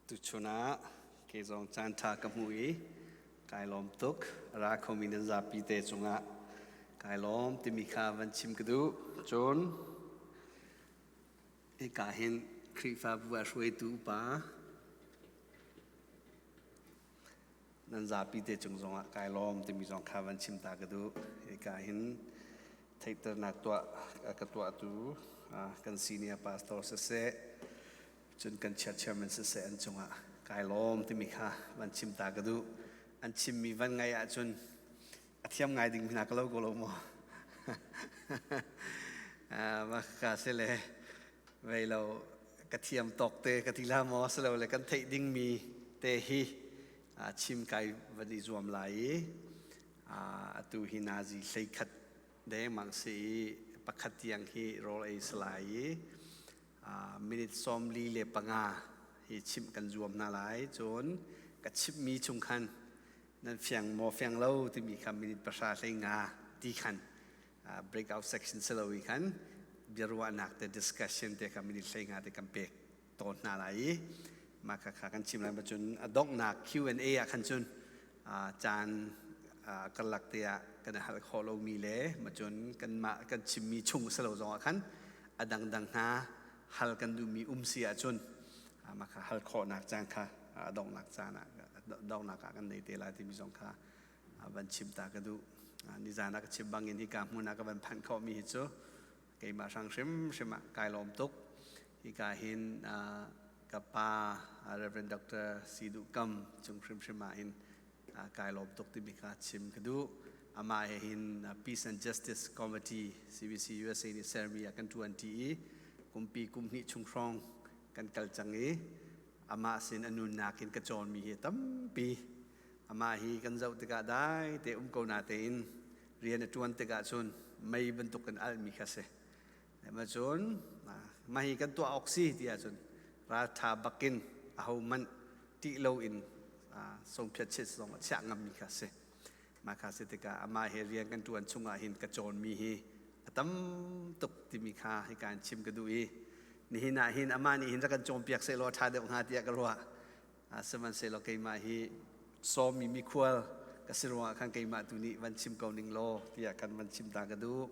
Tuchun ah kei zong caanṭha ka hmu i kai lawm tuk. A ra khomi nan zapi te cungah kai lawm timi kha van chim ka duh. Cun hika hin Khrihfabu ah hruaitu upa nan zapi te cung zongah kai lawm timi zong kha van chim ta ka duh. Hika hin theihternak tuah ka tuahtu kan senior pastor siseh, cun kan church chairman siseh an cungah kai lawm timi kha van chim ta ka duh. An chimmi van ngaih ahcun a thiam ngai ding hna ka lo ko lo maw? Mah ka si le vei lo ka thiam tawk te ka ti la maw silo le kan theih dingmi te hi chim kai van i zuam lai i atu hi nazi 11 dengmang si i pakhat tiang hi rawl ei si lai i minute 45 hi chimh kan zuam hna lai. Cun ka chimhmi chung khan nan fiang maw fiang lo timi kha minute 10 15 ti khan breakout section si lo i khan biaruahnak te, discussion te kha minute 15 te kan pek tawn hna lai i mah kha kha kan chim lai. Cun a donghnak Q&A ah khan cun caan karlak te ah kan hal khawh lomi le macun kanmah kan chimmi chung si lo zong ah khan a dangdang hna hal kan duhmi um si ahcun mah kha hal khawhnak caan kha a donghnak caan ah donghnak ah kan nei te lai timi zong kha van chim ta ka duh. Nizan ah ka chim bangin hika hmun ah ka van phanh khawhmi hi cu keimah hrang hrimhrim ah kai lawm tuk. Hika hin ka pa Reverend Dr. Siduh Kam cung hrimhrim ah hin kai lawm tuk timi kha chim ka duh. Amah he hin Peace and Justice Committee CBC USA nih sermi ah kan ṭuanṭi i kumpi kum hnih chung hrawng kan kal cang i amah sin a nunnak in ka cawnmi hi tampi. Amah hi kan zoh tikah dai te um ko na tein rian a ṭuan tikah cun mei bantuk in alhmi kha si. Cun mah hi kan tuah awk si ti ahcun ralṭha bakin ahohmanh ṭih loin songphiat chiat zong a chiah ngammi kha si. Mah kha si tikah amah he rian kan ṭuan chungah hin ka cawnmi hi a tam tuk timi kha hika in chim ka duh i nihin ah hin amah nih hin rak kan cawnpiak sehlaw a ṭha deuh hnga tiah ka ruah. Sihmanhsehlaw keimah hi sawmmi mikhual ka si ruangah khan keimah tu nih van chim ko ning law tiah kan van chim ta ka duh.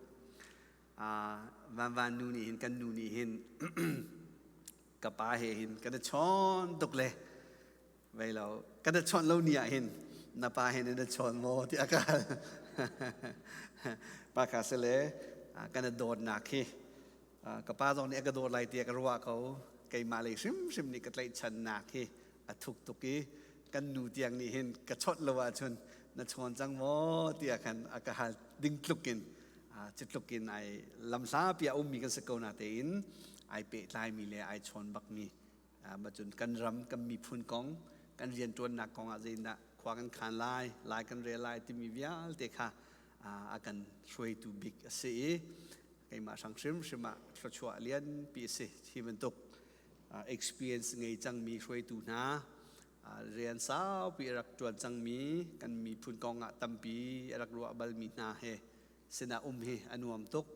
Vanvan nu nih hin, kan nu nih hin, ka pa he hin kan i chawn tuk le vei lo kan i chawnh lo ni ah hin na pa he nan i chawn maw tiah ka hal. Pa kha si le kan i dawtnak hi ka pa zong nih a ka dawt lai tiah ka ruah ko. Keimah lei hrimhrim nih ka tlaihchannak hi a thuk tuk i kan nu tiang nih hin ka chawnh lo ahcun na chawn cang maw tiah khan a ka hal ding tluk in, cu tluk in ai lamhlapi a ummi kan si ko na tein ai pehtlaimi le ai chawn bakmi. Macun kan ram kan miphun kong, kan rianṭuannak kong ah zeitindah khua kan khan lai, lai kan rel lai timi vialte kha a kan hruaitu bik a si i keimah hrang hrimhrim ah thluachuah lianpi a si. Hi bantuk experience ngei cangmi hruaitu hna, rian saupi a rak ṭuan cangmi, kan miphun kong ah tampi a rak ruah balmi hna he sinah um hi a nuam tuk.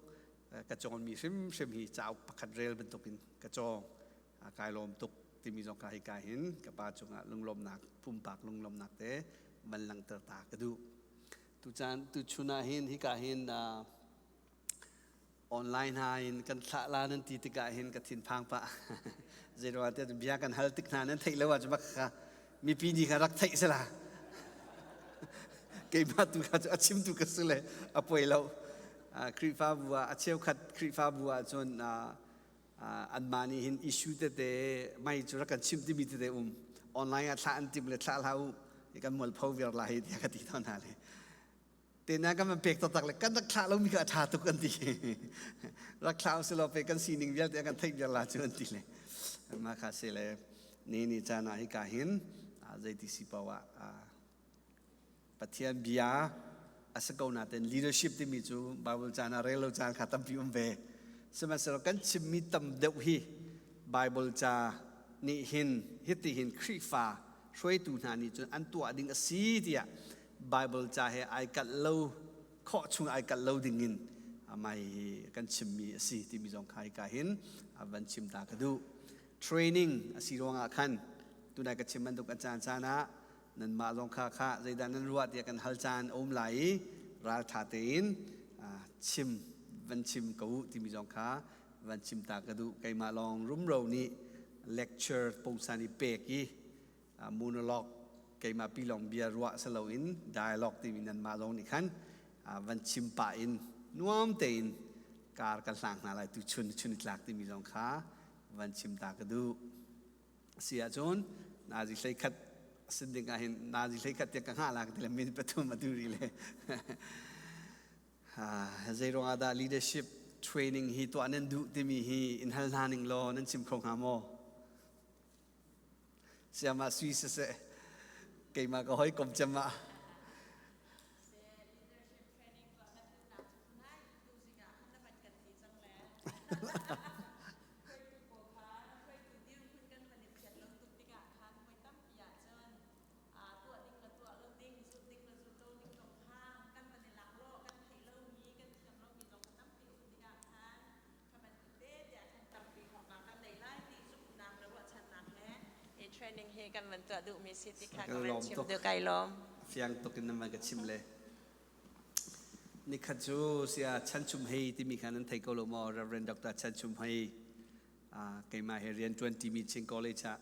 Ka cawnmi hrimhrim hi cauk pakhat rel bantukin ka cawng. Kai lawm tuk timi zong kha hika hin ka pa cungah lunglawmnak, pumpak lunglawmnak te van langhter ta ka duh. Tucaan tuchun ah hin hika hin online hna in kan thlah la nan ti tikah hin ka thinphang pah. Zeiruang tiah bia kan hal tik hna nan theih lo ahcun bak kha mipi nih kha rak theih sela. Keimah tu kha cu a chimtu ka si le a poi lo. Khrihfabu ah a cheukhat Khrihfabu ah cun anmah nih hin issue tete mei cu rak kan chimh timi tete um online ah thlah an tim le thlah hlah u, kan mualpho viar lai tiah ka ti tawn hna le tena kan van pek taktak le kan rak thlah lomi kha a ṭha tuk an ti. Rak thlah usih pe kan sining vialte kan theih viar la cu an ti le mah kha si le ni ni caan ah hika hin zeiti si paoh ah Pathian bia a si ko nain leadership timi cu Bible caan ah rel lo caan kha tampi um ve. Sihmanhsehlaw kan chimmi tam deuh hi Bible ca nih hin hiti hin Khrihfa hruaitu hna nih cun an tuah ding a si tiah Bible ca he ai kalh lo khawh chung ai kalh lo ding in mai kan chimmi a si timi zong kha hika hin van chim ta ka duh. Training a si ruangah khan Tunai ka chim bantuk a caan caan ah nanmah zong kha kha zeidah nan ruah tiah kan hal caan a um lai i ralṭha tein chim van chim ko u timi zong kha van chim ta ka duh. Keimah lawng rumro nih lecture pungsan i pek i monologue keimah pi lawng bia ruah si loin dialogue timi nanmah zong nih khan van chim pah in nuam tein kar kan hlang hna lai tu chun chun i tlak timi zong kha van chim ta ka duh. Si ahcun nazi 11 sin ding ah hin nazi 11 tiang ka hngah la ka ti le min 3 atu ri le. Zei ruangah dah leadership training hi tuah nan duh timi hi in hal hna ning law nan chim kho hnga maw? Siama sui siseh keimah ka hoi kom cem ah. Tuah ding le tuah lo ding, zulh ding le zulh lo ding zong kha kan van i lak law kan theih lomi, kan thiam lomi zong kha tampi um tikah khan kha bantuk te tiah khan tampi hawknak kan nei lai ti zumhnak le ruahchannak he hi training hi kan van tuah duhmi si ti kha ka van chim duh. Kai lawm. Fiang tuk in nan van ka chim le. Nikhat cu sia Chan Chum Hei timi kha nan thei ko lo maw? Reverend Dr. Chan Chum Hei, keimah he rian ṭuan ṭimi Chin College ah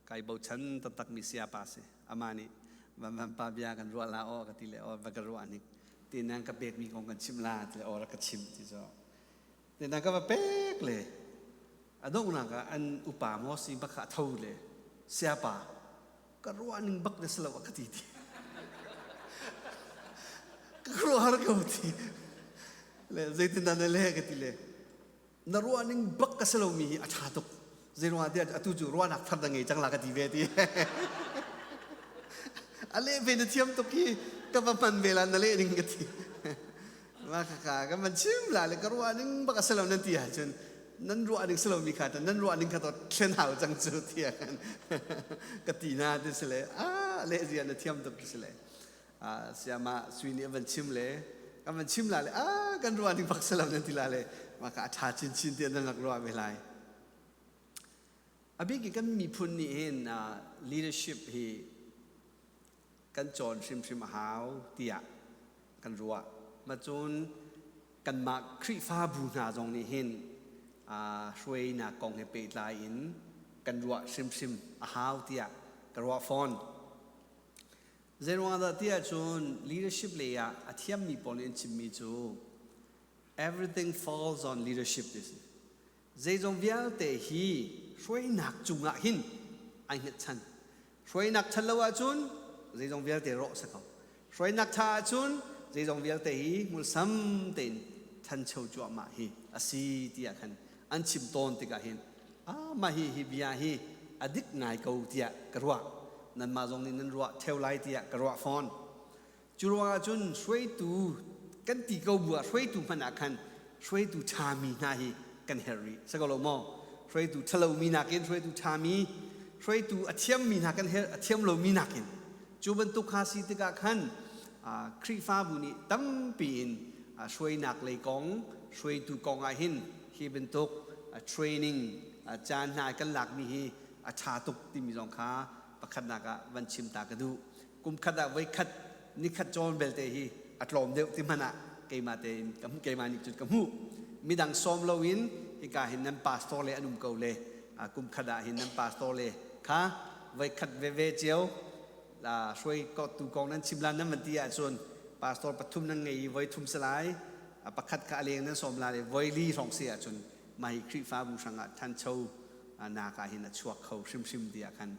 kai bochan taktakmi sayapa si. Amah nih van van pa bia kan ruah la aw ka ti le aw va ka ruah nik ti nan ka pekmi kong kan chim la ti le aw rak ka chim ti zo ti nan ka va pek le a donghnak ah an upa maw si bak kha tho le sayapa ka ruah ning bak na si lo ka ti ti ka khuaruahhar ko ti le zeitin dah na le ka ti le na ruah ning bak ka si lomi hi a ṭha tuk. Zeiruangah tiah atu cu ruahnak thar na ngei cang la ka ti ve ti. A leh ve na thiam tuk hi ka va hman ve la na leh ning ka ti. Ma ka ka kan van chim la le ka ruah ning bak a si lo nan ti ahcun nan ruah ning si lomi kha nan ruah ning kha to thlen hau cang cu tiah ka ti na ti si le a leh zia na thiam tuk ti si le siama sui nih a van chim le kan van chim la le a kan ruah ning bak salam nan ti la le mah ka a ṭha chinchin tiah nan rak ruah ve lai. A bik kan miphun nih hin leadership hi kan cawn hrimhrim a hau tiah kan ruah. Ma cun kanmah Khrihfabu hna zong nih hin hruainak kong he pehtlai in kan ruah hrimhrim a hau tiah ka ruah fawn. Zeiruang dah ti ahcun leadership lei ah a thiammi pawl nih an chimmi cu everything falls on leadership ti si. Zeizong vialte hi hruainak cungah hin ai hngatchan. Hruainak ṭhat lo ahcun zeizong vialte rawh si ko. Hruainak ṭha ahcun zeizong vialte hi mulsam tein ṭhancho cuahmah hi a si tiah khan an chim tawn tikah hin ah mah hi hi bia hi a dik ngai ko tiah ka ruah. Nanmah zong nih nan ruah theo lai tiah ka ruah fawn. Cu ruangah cun hruaitu kan ti ko bu ah hruaitu hmanh ah khan hruaitu ṭhami hna hi kan herh rih. Si ko lo maw? Hruaitu ṭhalomi nakin hruaitu ṭhami, hruaitu a thiammi hna kan herh, a thiam lomi nakin. Cu bantuk kha si tikah khan Khrihfabu nih tampi in hruainak lei kong, hruaitu kong ah hin hi bantuk training caan hna kan lakmi hi a ṭha tuk timi zong kha pakhatnak ah van chim ta ka duh. Kum khat ah voikhat nikhat cawn belte hi a tlawm deuh ti hmanh ah keimah tein ka hmuh, keimah nih cun ka hmuh. Midang sawm loin hika hin nan pastor le an um ko le kum khat ah hin nan pastor le kha voikhat veve cio hruai tu kong nan chim lan nan van ti ahcun pastor pathum nan ngei i voi thum si lai, pakhat kha a leng nan sawm la le voi li hrawng si ahcun mah hi Khrihfabu hrangah ṭhancho nak ah hin a chuak kho hrimhrim tiah khan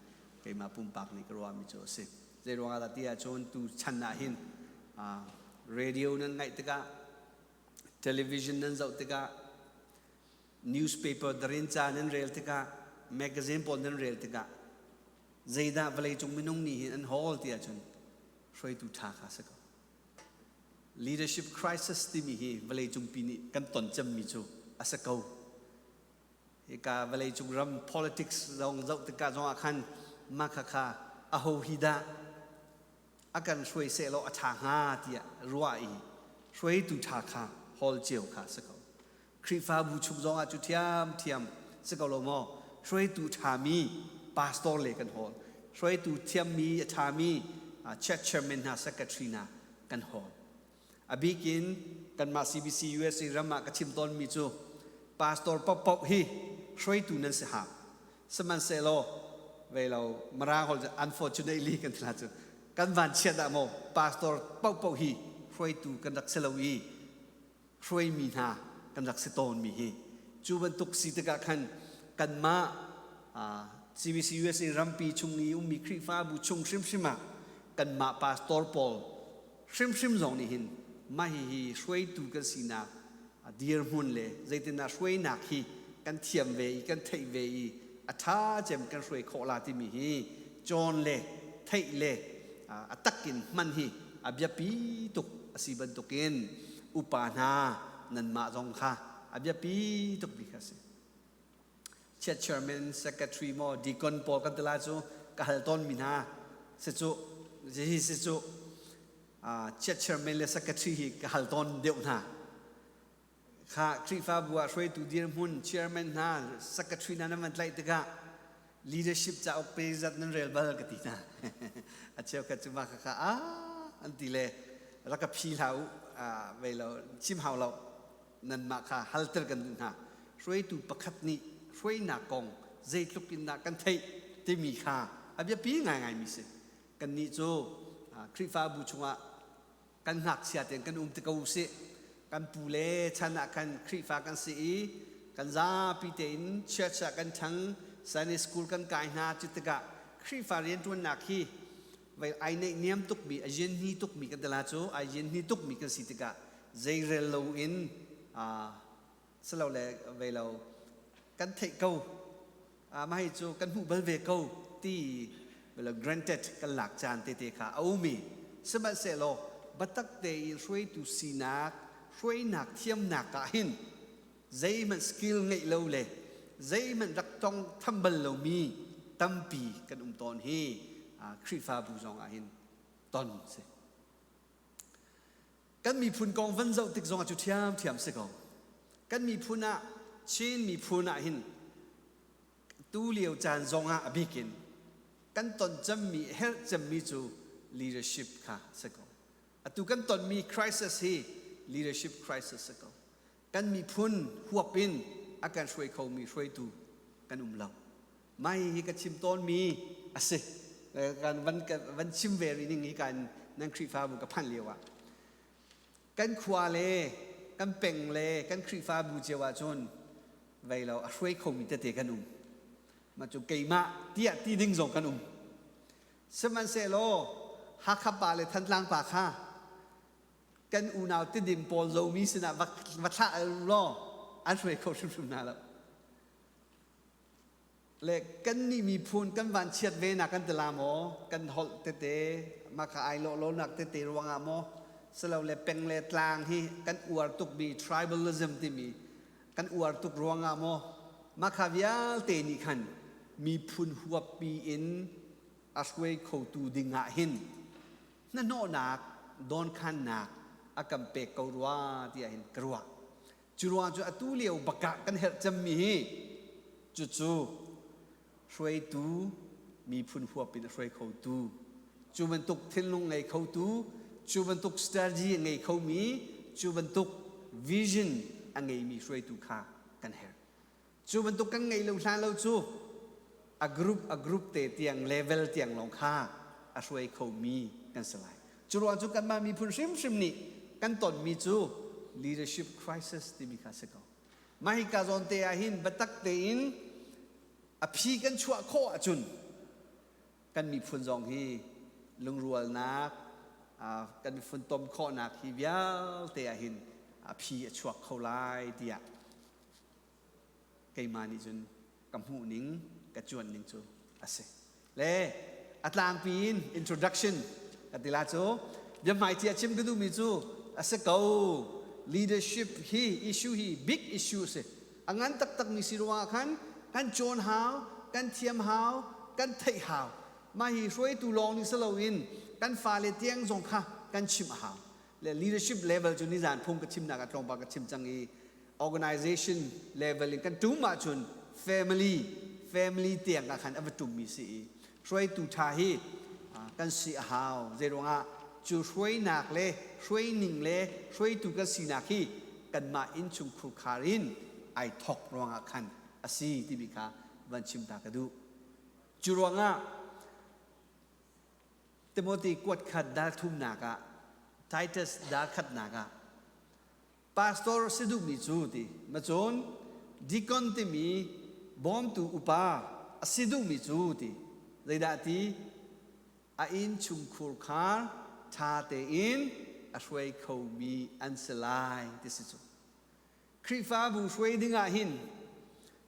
keimah pumpak nih ka ruahmi cu a si. Zei ruangah dah ti ahcun tu chan ah hin radio nan ngaih tikah, television nan zoh tikah, newspaper darin ca nan rel tikah, magazine pawl nan rel tikah zeidah vawleicung minung nih hin an hawl ti ahcun hruaitu ṭha kha si ko. Leadership crisis timi hi vawleicung pi nih kan ton cemmi cu a si ko. Hika vawleicung ram politics zong zoh tikah zong ah khan mah khakha aho hi dah a kan hruai sehlaw a ṭha hnga tiah ruah i hruaitu ṭha kha hawl cio kha si ko. Khrihfabu chung zongah cu ṭhiamṭhiam si ko lo maw? Hruaitu ṭhami pastor le kan hawl. Hruaitu thiammi a ṭhami church chairman hna, secretary hna kan hawl. A bik in kanmah CBC USA ram ah ka chim tawnmi cu pastor paohpaoh hi hruaitu nan si hau. Sihmanhsehlaw vei lo Mirang holh unfortunately kan ti hna cu kan vanchiat ah maw pastor paohpaoh hi hruaitu kan rak si lo i hruaimi hna kan rak si tawnmi hi cu bantuk si tikah khan kanmah CBC USA rampi chung i ummi Khrihfabu chung hrimhrim ah kanmah pastor pawl hrimhrim zong nih hin mah hihi hruaitu kan sinak dirhmun le zeitindah hruainak hi kan thiam ve i kan theih ve i a ṭha cem kan hruai khawh la timi hi cawn le theih le a takin hman hi a biapi tuk a si bantukin upa hna nanmah zong kha a biapi tukmi kha a si. Chiat chairman, secretary maw deacon pawl kan ti lai cu ka hal tawnmi hna si cu hi si cu chiat chairman le secretary hi ka hal tawn deuh hna. Kha Khrihfabu ah hruaitu dirhmun chairman hna secretary hna nan van tlaih tikah leadership cauk pe zat nan rel bal ka ti hna. A cheukhat cu mah khakha ah an ti le rak ka phi hlah u vei lo chim hau lo nanmah kha halter kan duh hna. Hruaitu pakhat nih hruainak kong zeitluk in dah kan theih timi kha a biapi ngaingaimi si. Kannih cu Khrihfabu chungah kan ngakchia tein kan um ti ko usih. Kan pu le chan ah khan Khrihfa kan si i kan zapi tein church ah kan ṭhang, Sunday school kan kai hna. Cu tikah Khrihfa rianṭuannak hi vai ai neihniam tukmi, a yin tukmi kan ti la cu, ai yin tukmi kan si tikah zeirel loin silole vei lo kan theih ko mah hi cu kan hmuh bal ve ko ti velo granted kan lak caan tete kha a um i sihmanhsehlaw biatak tein hruaitu sinak hruainak thiamnak ah hin zeihmanh skill ngeih lo le zeihmanh rak tong tham bal lomi tampi kan um tawn hi Khrihfabu zong ah hin ton si. Kan miphun kong van zoh tik zongah cu ṭhiamṭhiam si ko. Kan miphun ah Chin miphun ah hin tu lio caan zongah a bik in kan ton cemmi herh cemmi cu leadership kha si ko. Atu kan tonmi crisis hi leadership crisis si ko. Kan miphun huap in a kan hruai khomi hruaitu kan um lo. Mai hi ka chim tawnmi a si. Kan van, van chim ve rih ning hi kan nan Khrihfabu ka phanh lio ah. Kan khua le kan peng le kan Khrihfabu cio ahcun vei lo a hruai khomi tete kan um. Mah cu keimah tiah ti ding zong kan um. Sihmanhsehlaw Hakha pa le Thantlang pa kha kan unau Tidim pawl Zomi sinah va, va thlah law an hruai kho hrimhrim hna lo. Le kannih miphun kan vanchiat ve nak kan ti la maw kan holh tete mah kha ai lawh lonak tete ruangah maw silole peng le tlang hi kan uar tukmi tribalism timi kan uar tuk ruangah maw mah kha vialte nih khan miphun huappi in a hruai khotu ding ah hin hnahnawhnak dawnkhannak a kan pek ko rua tiah hin ka ruah. Cu ruang cu atu lio bak ah kan herh cemmi hi cucu hruaitu miphun huap in a hruai khotu cu bantuk thinlung ngei khotu cu bantuk strategy a ngei khomi cu bantuk vision a ngeimi hruaitu kha kan herh. Cu bantuk kan ngeih lo hlan lo cu a group a group te tiang level tiang lawng kha a hruai khomi kan si lai. Cu ruang cu kanmah miphun hrimhrim nih kan tonmi cu leadership crisis timi kha si ko. Mah hika zawn te ah hin biatak tein a phi kan chuah khawh ahcun kan miphun zong hi lungrualnak kan funtom khawhnak hi vialte ah hin a phi a chuak kho lai tiah keimah nih cun ka hmuh ning ka cuan ning cu a si le a tlangpi in introduction ka ti la cu biahmaithi a chim ka duhmi cu a si ko leadership hi issue hi big issue si a ngan taktak mi si ruangah khan kan cawn hau kan thiam hau kan theih hau mah hi hruaitu lawng nih si loin kan fale tiang zong kha kan chimh a hau le leadership level cu nizan phung ka chimnak ah tlawmpal ka chim cang i organization level in kan tum ahcun family family tiang ah khan a va tummi si i. Hruaitu ṭha hi kan si a hau. Zeiruangah cu hruainak le hruaining le hruaitu kan sinak hi kanmah innchung khurkhar in ai thawk ruangah khan a si timi kha van chim ta ka duh. Cu ruangah Timothy kuat khat dal thumnak ah Titus dal khatnak ah pastor si duhmi cu ti macun deacon timi bawmtu upa a si duhmi cu ti zeidah ti a innchungkhur khar ṭha tein a hruai khomi an si lai ti si cu. Khrihfabu hruai ding ah hin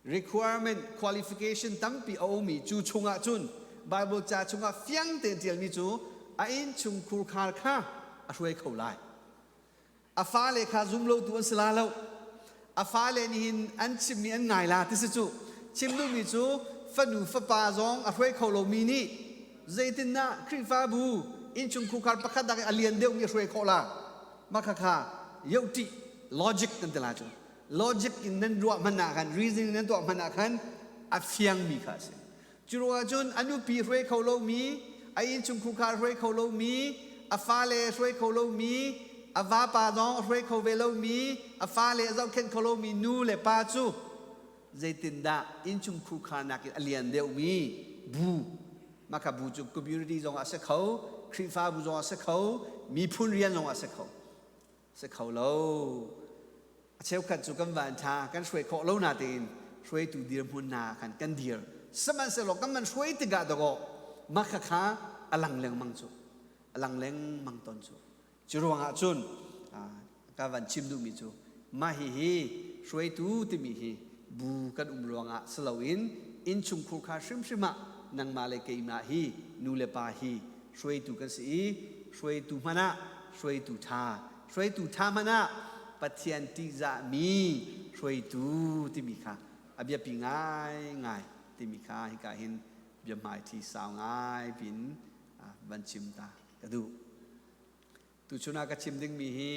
requirement qualification tampi a ummi cu chungah cun Bible ca chungah fiang tein ṭialmi cu a innchungkhur khar kha a hruai kho lai. A fale kha zumlotu an si la lo. A fale nih hin an chimmi an ngai la ti si cu. Chim duhmi cu fanu fapa zong a hruai kho lomi nih zeitindah Khrihfabu innchungkhur khar pakhat dak i a lian deuhmi a hruai khawh la? Mah khakha yohṭih logic kan ti lai cu. Logic in nan ruah hmanh ah khan reasoning nan tuah hmanh ah khan a fiangmi kha a si. Cu ruangah cun a nupi hruai kho lomi, a innchungkhar kha hruai kho lomi, a fale hruai kho lomi, a vapa zong a hruai kho ve lomi, a fale a zohkhenh kho lomi nu le pa cu zeitindah innchungkhar kha nakin a lian deuhmi bu mah kha bu cu community zong ah a si kho, Khrihfabu zong ah a si kho, miphun rian zong ah a si kho. Si kho lo. A cheukhat cu kan van ṭha kan hruai khawh lo natein hruaitu dirhmun hna khan kan dir. Sihmanhsehlaw kan van hruai tikah dawkaw mah khakha a lang lengmang cu. A lang lengmang tawn cu. Cu ruangah cun ka van chim duhmi cu mah hihi hruaitu timi hi bu kan um ruangah si loin innchungkhur kha hrimhrim ah nangmah le keimah hi nu le pa hi hruaitu kan si i hruaitu hmanh ah hruaitu ṭha hruaitu ṭha hmanh ah Pathian ṭihzahmi hruaitu timi kha a biapi ngaingai timi kha hika hin biahmaiṭhi sau ngai pin van chim ta ka duh. Tuchun ah ka chim dingmi hi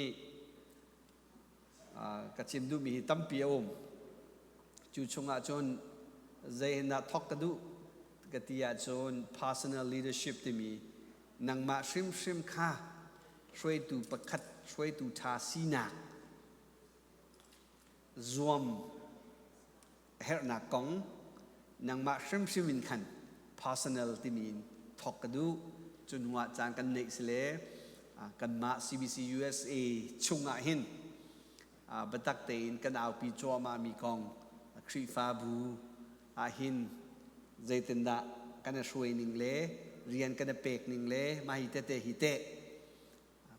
ka chim duhmi hi tampi a um. Cu chungah cun zei hin dah thawk ka duh ka ti ahcun personal leadership timi nangmah hrimhrim kha hruaitu pakhat hruaitu ṭha sinak zuam herhnak kong nangmah hrimhrim in khan personal timi in thawk ka duh. Cu hnu ah caan kan neih si le kanmah CBC USA chungah hin biatak tein kan aupi cuahmahmi kong Khrihfabu ah hin zeitindah kan i hruai ning le rian kan i pek ning le mah hi tete hi teh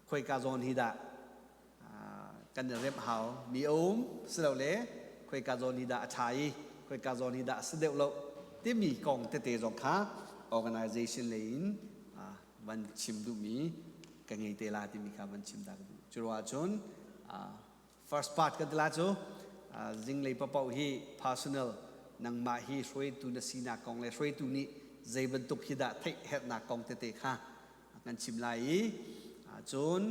khoika zawn hi dah kan i remh hau mi a um silole khoika zawn hi dah a ṭha i khoika zawn hi dah a si deuh lo timi kong tete zong kha organization lei in van chim duhmi ka ngei te la timi kha van chim ta ka duh. Cu ruah cun first part kan ti la cu zinglei papoh hi personal nangmah hi hruaitu na sinak kong le hruaitu nih zei bantuk hi dah theih herhnak kong tete kha kan chim lai i cun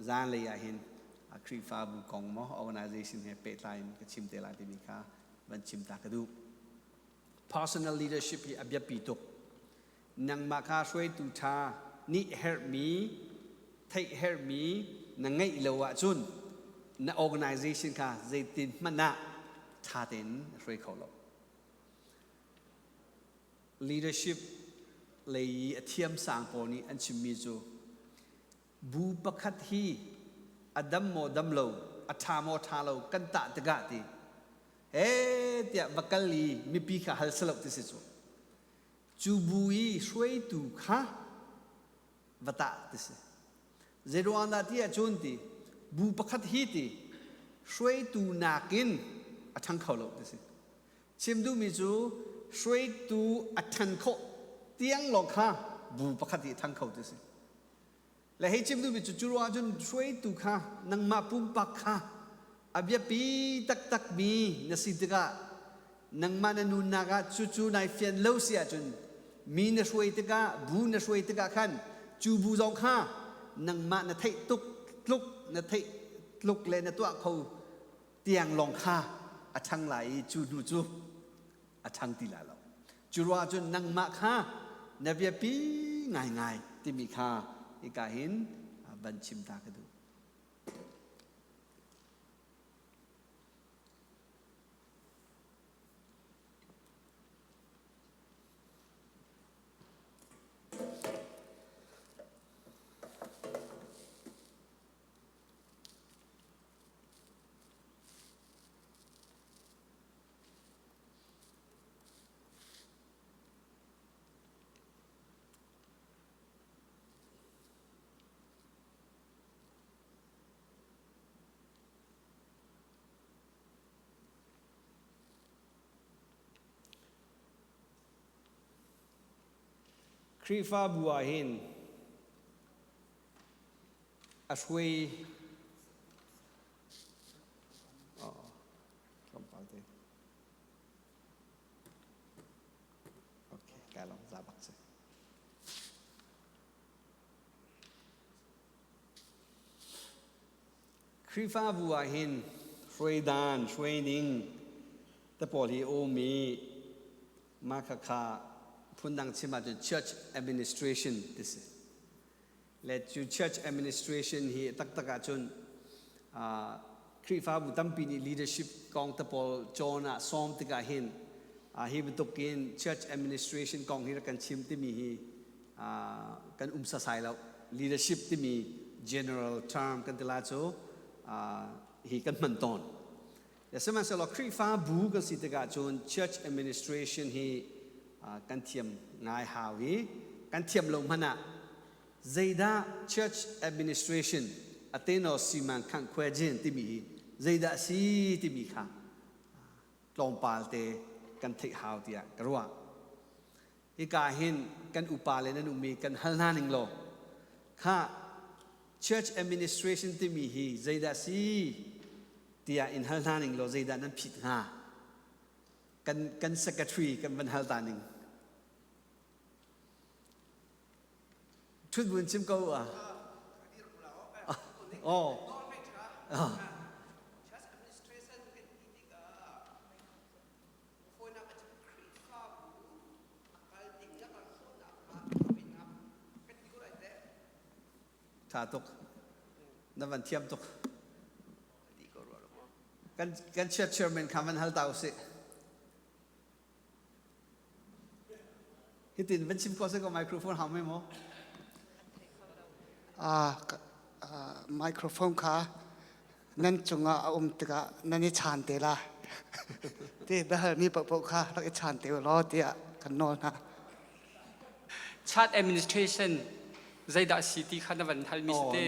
zanlei ah hin Khrihfabu kong maw organization he pehtlai in ka chim te lai timi kha van chim ta ka duh. Personal leadership hi a biapi tuk. Nangmah kha hruaitu ṭha nih herhmi, theih herhmi na ngeih lo ahcun na organization kha zeitin hmanh ah ṭha tein na hruai kho lo. Leadership lei i a thiamsang pawl nih an chimmi cu bu pakhat hi a dam maw dam lo, a ṭha maw ṭha lo kan tah tikah ti he tiah va kal i mipi kha hal si lo ti si cu. Cu bu i hruaitu kha va tah ti si. Zeiruang dah ti ahcun ti bu pakhat hi ti hruaitu nakin a ṭhang kho lo ti si. Chim duhmi cu hruaitu a ṭhan khawh tiang lawng kha bu pakhat hi a ṭhang kho ti si. Le hei chim duhmi cu cu ruangah cun hruaitu kha nangmah pumpak kha a biapi taktakmi na si tikah nangmah na nunnak ah cucu nai fian lo si ahcun mi na hruai tikah bu na hruai tikah khan cu bu zong kha nangmah na theih tuk tluk na theih tluk le na tuah kho tiang lawng kha a ṭhang lai i cu hnu cu a ṭhang ti lai lo. Cu ruah cun nangmah kha na biapi ngaingai timi kha hika hin van chim ta ka duh. Khrihfabu ah hin a hruai tlawmpal te okay kai lawm za bak si. Khrihfabu ah hin hruaidan, hruaining te pawl hi um i mah khakha phundang chim ahcun church administration ti si. Le cu church administration hi taktak ahcun Khrihfabu tampi nih leadership kong te pawl cawn ah sawm tikah hin hi bantukin church administration kong hi rak kan chim timi hi kan um sasai lo. Leadership timi general term kan ti la cu hi kan hman tawn. Sihmanhsehlaw Khrihfabu kan si tikah cun church administration hi kan thiam ngai hau i kan thiam lo hmanh ah zeidah church administration ateno siman khang khwe timi hi zeidah si timi kha tlawmpal te kan theih hau tiah ka ruah. Hika hin kan upa le nan ummi kan hal hna ning law kha church administration timi hi zeidah si tiah in hal hna ning law zeidah nan phit hnga? Kan kan secretary kan van hal ta ning. Ṭhut buin chim ko ah. Oh. Hawinak a Khrihfabu a kal ding le kal khawhnak hnga hruainak kan ti ko lai teh. Tha tuk. Na van thiam tuk. Kan kan church chairman kha van hal ta usih. Hitin van chim ko se ko microphone hau me mo. Ah microphone kha nan cungah a um tikah nan i chaan te la. Ti biahalmi paohpaoh kha rak i chaan te u law tiah kan nawl hna. Chart administration zeidah si ti kha na van halmi si te.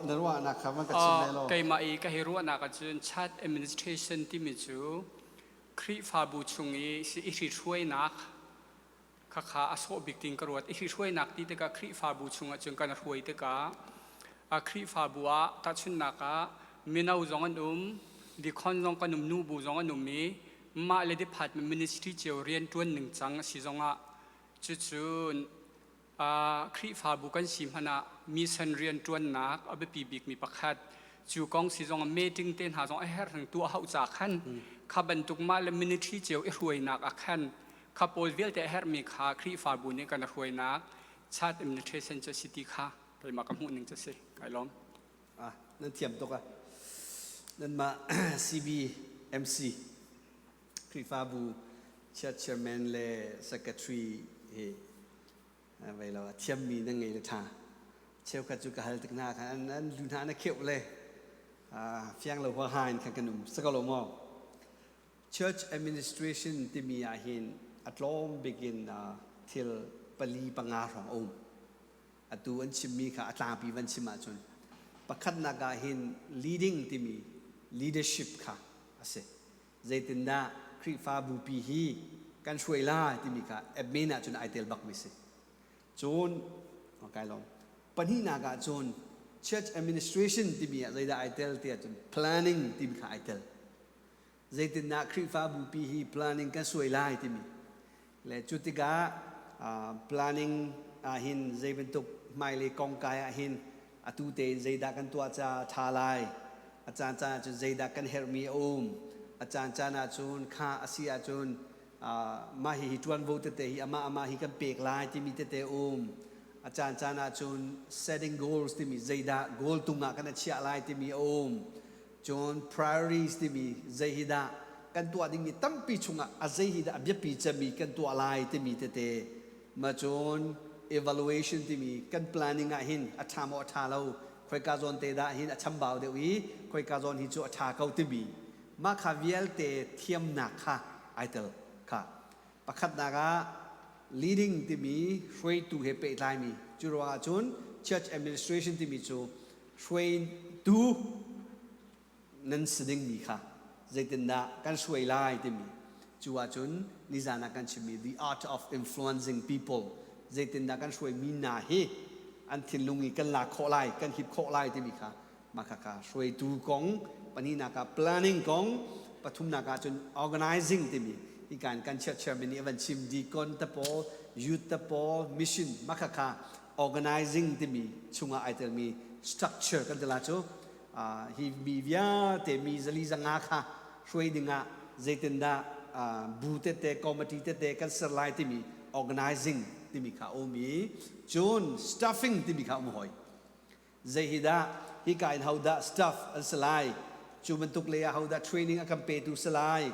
Na ruahnak kha van ka chim lai law. Keimah i ka hei ruahnak ahcun chart administration timi cu Khrihfabu chung i i hruainak Khakha a sawh bik tiin ka ruat. I hruainak ti tikah Khrihfabu chungah cun kan hruai tikah a Khrihfabu ah tahchunhnak ah mino zong an um, dikhon zong kan um, nubu zong an um i mah le department ministry cio rianṭuan ningcang a si zongah cucun Khrihfabu kan si hmanh ah mission rianṭuannak a biapi bikmi pakhat cu kong si zong meeting te hna zong a herh tuah hauh ca khan kha bantuk mah le ministry cio i hruainak ah khan Kha pawl vialte a herhmi kha Khrihfabu nih kan hruainak Church Administration cu a si ti kha keimah ka hmuh ning cu a si. Kai lawm. Ah, nan thiam tuk ah. Nanmah CBMC Khrihfabu Church Chairman le Secretary hi vei lo thiammi nan ngei le ṭha. Cheukhat cu ka hal tik hna khan an lu hna na kheuh le fiang lo huaha in khan kan um. Saka lo maw? Church administration timi ahhin a tlawm bik in thil pali panga hrawng a um. Atu an chimmi kha a tlangpi van chim ahcun pakhatnak ah hin leading timi leadership kha a si. Zeitindah Khrihfa bupi hi kan hruai lai timi kha admin ahcun ai tel bakmi si. Cun kai lawm. Pahnihnak ah cun church administration timi ah zeidah ai tel ti ahcun planning timi kha ai tel. Zeitindah Khrihfabu pi hi planning kan suai lai timi le cu tikah planning ah hin zei bantuk hmailei kongkai ah hin atu tein zeidah kan tuah ca ṭha lai, a caan caan ahcun zeidah kan herhmi a um, a caan caan ahcun kha a si ahcun. Mah hihi ṭuanvo tete hi amah amah hi kan pek lai timi tete um. A caan caan ahcun setting goals timi zeidah goal tung ah kan i chiah lai timi a um. Cun priorities timi zei hi dah kan tuah dingmi tampi chungah a zei hi dah a biapi cemmi kan tuah lai timi tete. Ma cun evaluation timi kan planning ah hin a ṭha maw a ṭha lo, khoika zawn te dah hin a chambau deuh i khoika zawn hi cu a ṭha ko timi mah kha vialte thiamnak kha ai tel kha. Pakhatnak ah leading timi hruaitu he pehtlaimi cu ruangah cun church administration timi cu hruaitu nan si dingmi kha zeitindah kan hruai lai timi cu ahcun nizan ah kan chimmi the art of influencing people zeitindah kan hruaimi hna hi an thinlung i kan lak khawh lai kan hip khawh lai timi kha mah khakha hruaitu kong pahnihnak ah planning kong pathumnak ah cun organizing timi hi kan kan church chairman nih a van chim deacon te pawl youth te pawl mission mah khakha organizing timi chungah ai telmi structure kan tila cu hi mi vialte mi zali zanga kha hruai dingah zeitindah bu tete committee tete kan ser lai timi organizing timi kha um i cun staffing timi kha um hoi. Zei hi dah hika in hodah staff an si lai, cu bantuk lei ah hodah training a kan petu si lai,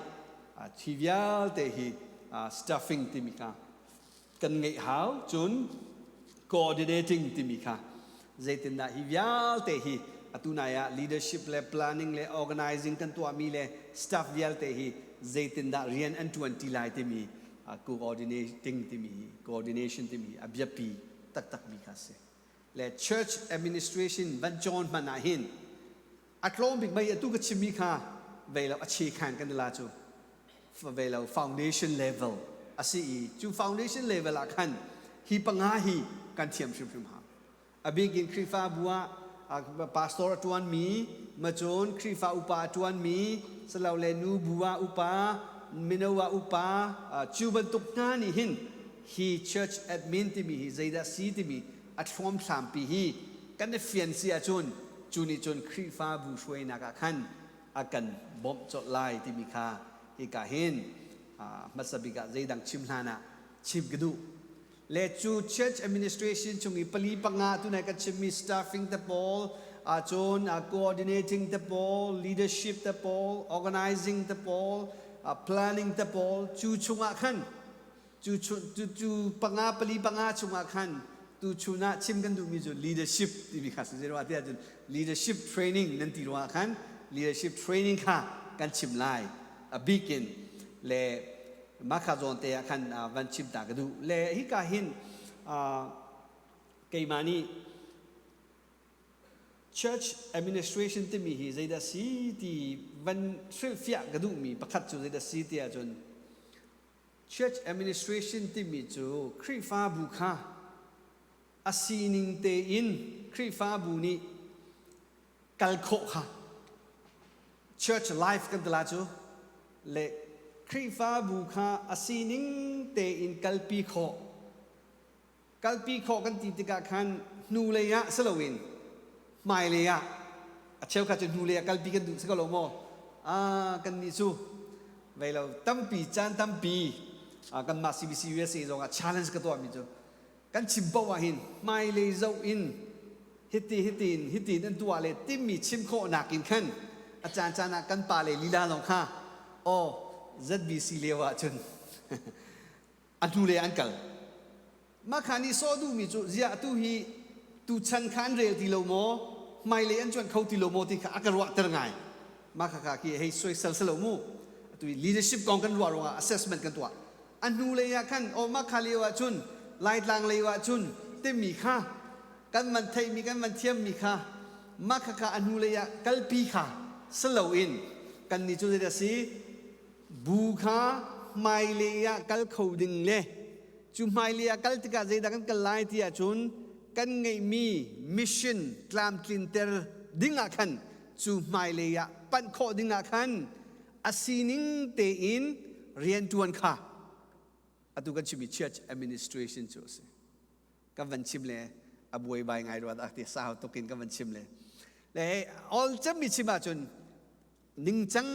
thi vialte hi staffing timi kha kan ngeih hau. Cun coordinating timi kha zeitindah hi vialte hi atu nai ah leadership le planning le organizing kan tuahmi le staff vialte hi zeitindah rian an ṭuan ti lai timi coordinating timi coordination timi a biapi taktakmi kha a si. Le church administration van cawn hmanh ah hin a tlawm bik mei atu ka chimmi kha vei lo a che khan kan la cu vei lo foundation level a si i cu foundation level ah khan hi panga hi kan thiam hrimhrim hau. A bik in Khrihfabu ah pastor a ṭuanmi macun Khrihfa upa a ṭuanmi silole nu bu ah upa mino ah upa cu bantuk hna nih hin hi church admin timi hi zeidah si timi a thluamthlampi hi kan i fian si ahcun cu nih cun Khrihfabu hruainak ah khan a kan bawmh colh lai timi kha hika hin hmasa bik ah zeidang chim hlan ah chim ka duh. Le cu church administration chung i pali panga tunai kan chimmi staffing te pawl ahcun coordinating te pawl, leadership te pawl, organizing te pawl, planning te pawl cu chungah khan cu cu cu panga pali panga chungah khan tu chun ah chim kan duhmi cu leadership timi kha si ruah tiah cun leadership training nan ti ruangah khan leadership training kha kan chim lai a bik in. Le mah kha zawn te ah khan van chim ta ka duh. Le hika hin keimah nih church administration timi hi zeidah si ti van hrilhfiah ka duhmi pakhat cu zeidah si ti ahcun Church administration timi cu Khrihfabu kha a sining tein Khrihfabu nih kal khawh kha church life kan ti la cu le Khrihfabu kha a sining tein kalpi khawh. Kalpi khawh kan ti tikah khan hnulei ah si loin hmailei ah a cheukhat cu hnulei ah kalpi kan duh si ko lo maw? Kan nih cu vei lo tampi caan tampi kanmah CBC USA zong ah challenge ka tuahmi cu kan chim paoh ah hin hmailei zoh in hiti hitin hitin an tuah le timmi chim khawh nakin khan a caan caan ah kan pa le lila zong kha aw ZBC lio ah cun a hnulei an kal. Mah kha nih sawh duhmi cu ziah atu hi tuchan kha an rel ti lo maw, hmailei an cuanh kho ti lo maw ti kha a ka ruahter ngai. Mah kha kha khi hei soisel si lo mu. Atu hi leadership kong kan ruah ruangah assessment kan tuah. A hnulei ah khan aw mah kha lio ah cun Laitlang lei ah cun timi kha kan van theihmi kan van thiammi kha mah kha kha a hnulei ah kalpi kha si loin kan nih cu zeidah si Bu kha hmailei ah kal kho ding le cu hmailei ah kal tikah zeidah kan kal lai ti ahcun kan ngeihmi mission tlamtlinter ding ah khan cu hmailei ah panh khawh ding ah khan a sining tein rianṭuan kha atu kan chimmi church administration cu a si. Kan van chim le a buaibai ngai rua dah ti sau tuk in kan van chim le le all cemmi chim ahcun ningcang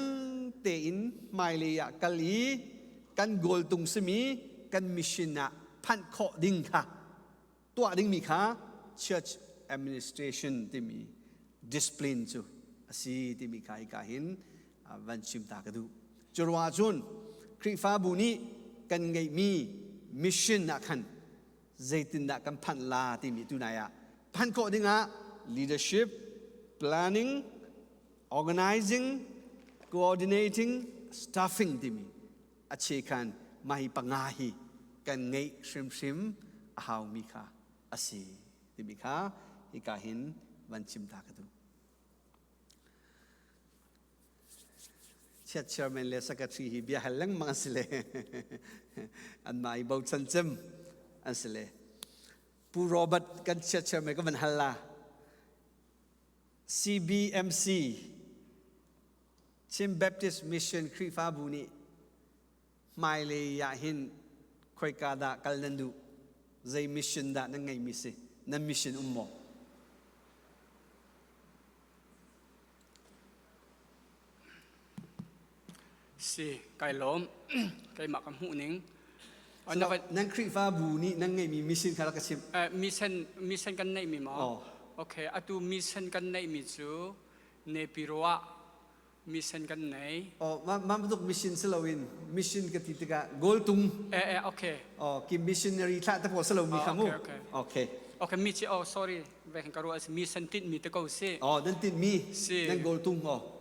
tein hmailei ah kal i. Kan goal tung simi kan mission ah phanh khawh ding kha tuah dingmi kha church administration timi discipline cu a si timi kha hika hin van chim ta ka duh. Cu ruangah cun Khrihfabu nih kan ngeihmi mission ah khan zeitindah kan phanh la timi tunai ah phanh khawh dingah leadership, planning, organizing, coordinating, staffing timi a chekhan mah hi panga hi kan ngeih hrimhrim a haumi kha a si timi kha hika hin van chim ta ka duh. Chiat chairman le secretary hi bia hal lengmang an si le anmah i bochan cem an si le Pu Robert kan chiat chairman ka van hal la CBMC Chin Baptist Mission Khrihfabu nih hmailei ah hin khoika dah kal nan duh zei mission dah nan ngeihmi si nan mission um maw Si, kai lawm. Keimah ka hmuh ning. Nan Khrihfabu nih nan ngeihmi mission kha rak ka chim. Mission mission kan neihmi maw? Oh. Okay, atu mission kan neihmi cu Nepiro ah mission kan nei. Oh, ma ma bantuk mission si loin mission ka ti tikah goal tung. Eh eh okay. Oh, ki missionary thlah te pawl si lomi kha mu. Okay, okay. Okay. Okay, mi chi oh sorry, ve kan ka ruah mission tinh mi te ko si. Oh, nan tinh mi. Si. Nan goal tung oh.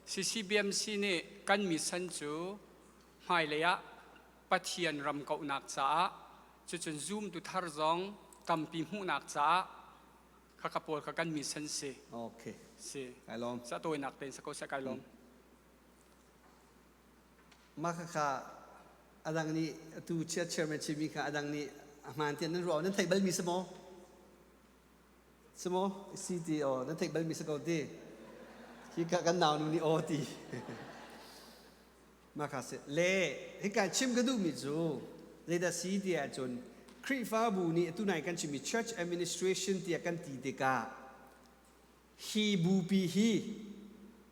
CCBMC nih kan mission cu hmailei ah Pathian ram kauhnak caah cucun zumtu thar zong tampi hmuhnak caah khakha pawl kha kan mission si. Okay. Si. Kai lawm. Sa tawinak tein sa ko seh kai lawm. Mah khakha adang nih atu chia chairman chimi kha adang nih a hmaan tiah nan ruah nan theih balmi si maw? Si maw? Si ti aw nan theih balmi si ko ti. Hi ka kan nau nu nih aw ti. Mah kha si. Le hika chim ka duhmi cu zeidah si ti ahcun Khrihfabu nih atu nai kan chimmi church administration tiah kan ti tikah hi bupi hi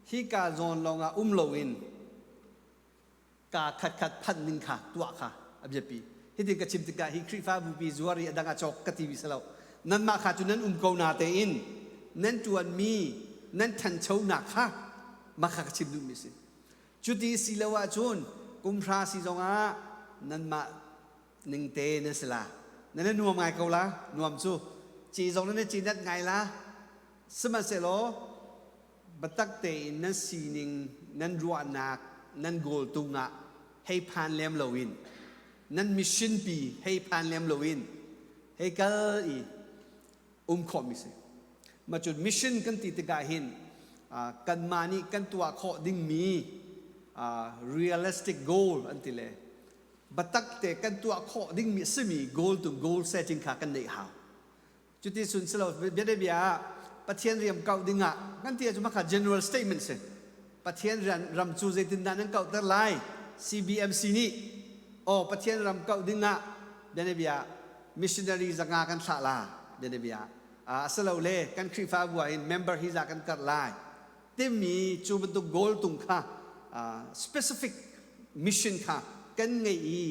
hika zawn lawngah um loin kaa khatkhat phanh ning kha tuah kha a biapi. Hitin ka chim tikah hi Khrihfa bupi zuar i a dang ah cawk ka timi si lo. Nanmah kha cu nan um ko na tein nan ṭuanmi nan ṭhanchonak kha mah kha ka chim duhmi si. Cuti si lo ahcun kum hra si zongah nanmah ningte nan si la. Nan i nuam ngai ko la, nuam cu. Ci zong nan i cinat ngai la. Sihmanhsehlaw biatak tein nan sining, nan ruahnak, nan goal tung ah hei phan lem loin, nan mission pi hei phan lem loin hei kal i um khawhmi si. Mah cun mission kan ti tikah hin kanmah nih kan tuah khawh dingmi realistic goal an ti le biatak te kan tuah khawh dingmi a simi goal to goal setting kha kan neih hau. Cuti sun si lo bianabia ah Pathian riam kauh dingah kan ti ahcun mah kha general statement si. Pathian rian ram cu zeitindah nan kauhter lai? CBMC nih aw Pathian ram kauh dingah bianabia missionary zanga kan thlah la bianabia asilole kan Khrihfabu ah hin member hi za kan karh lai timi cu bantuk goal tung kha specific mission kha kan ngeih i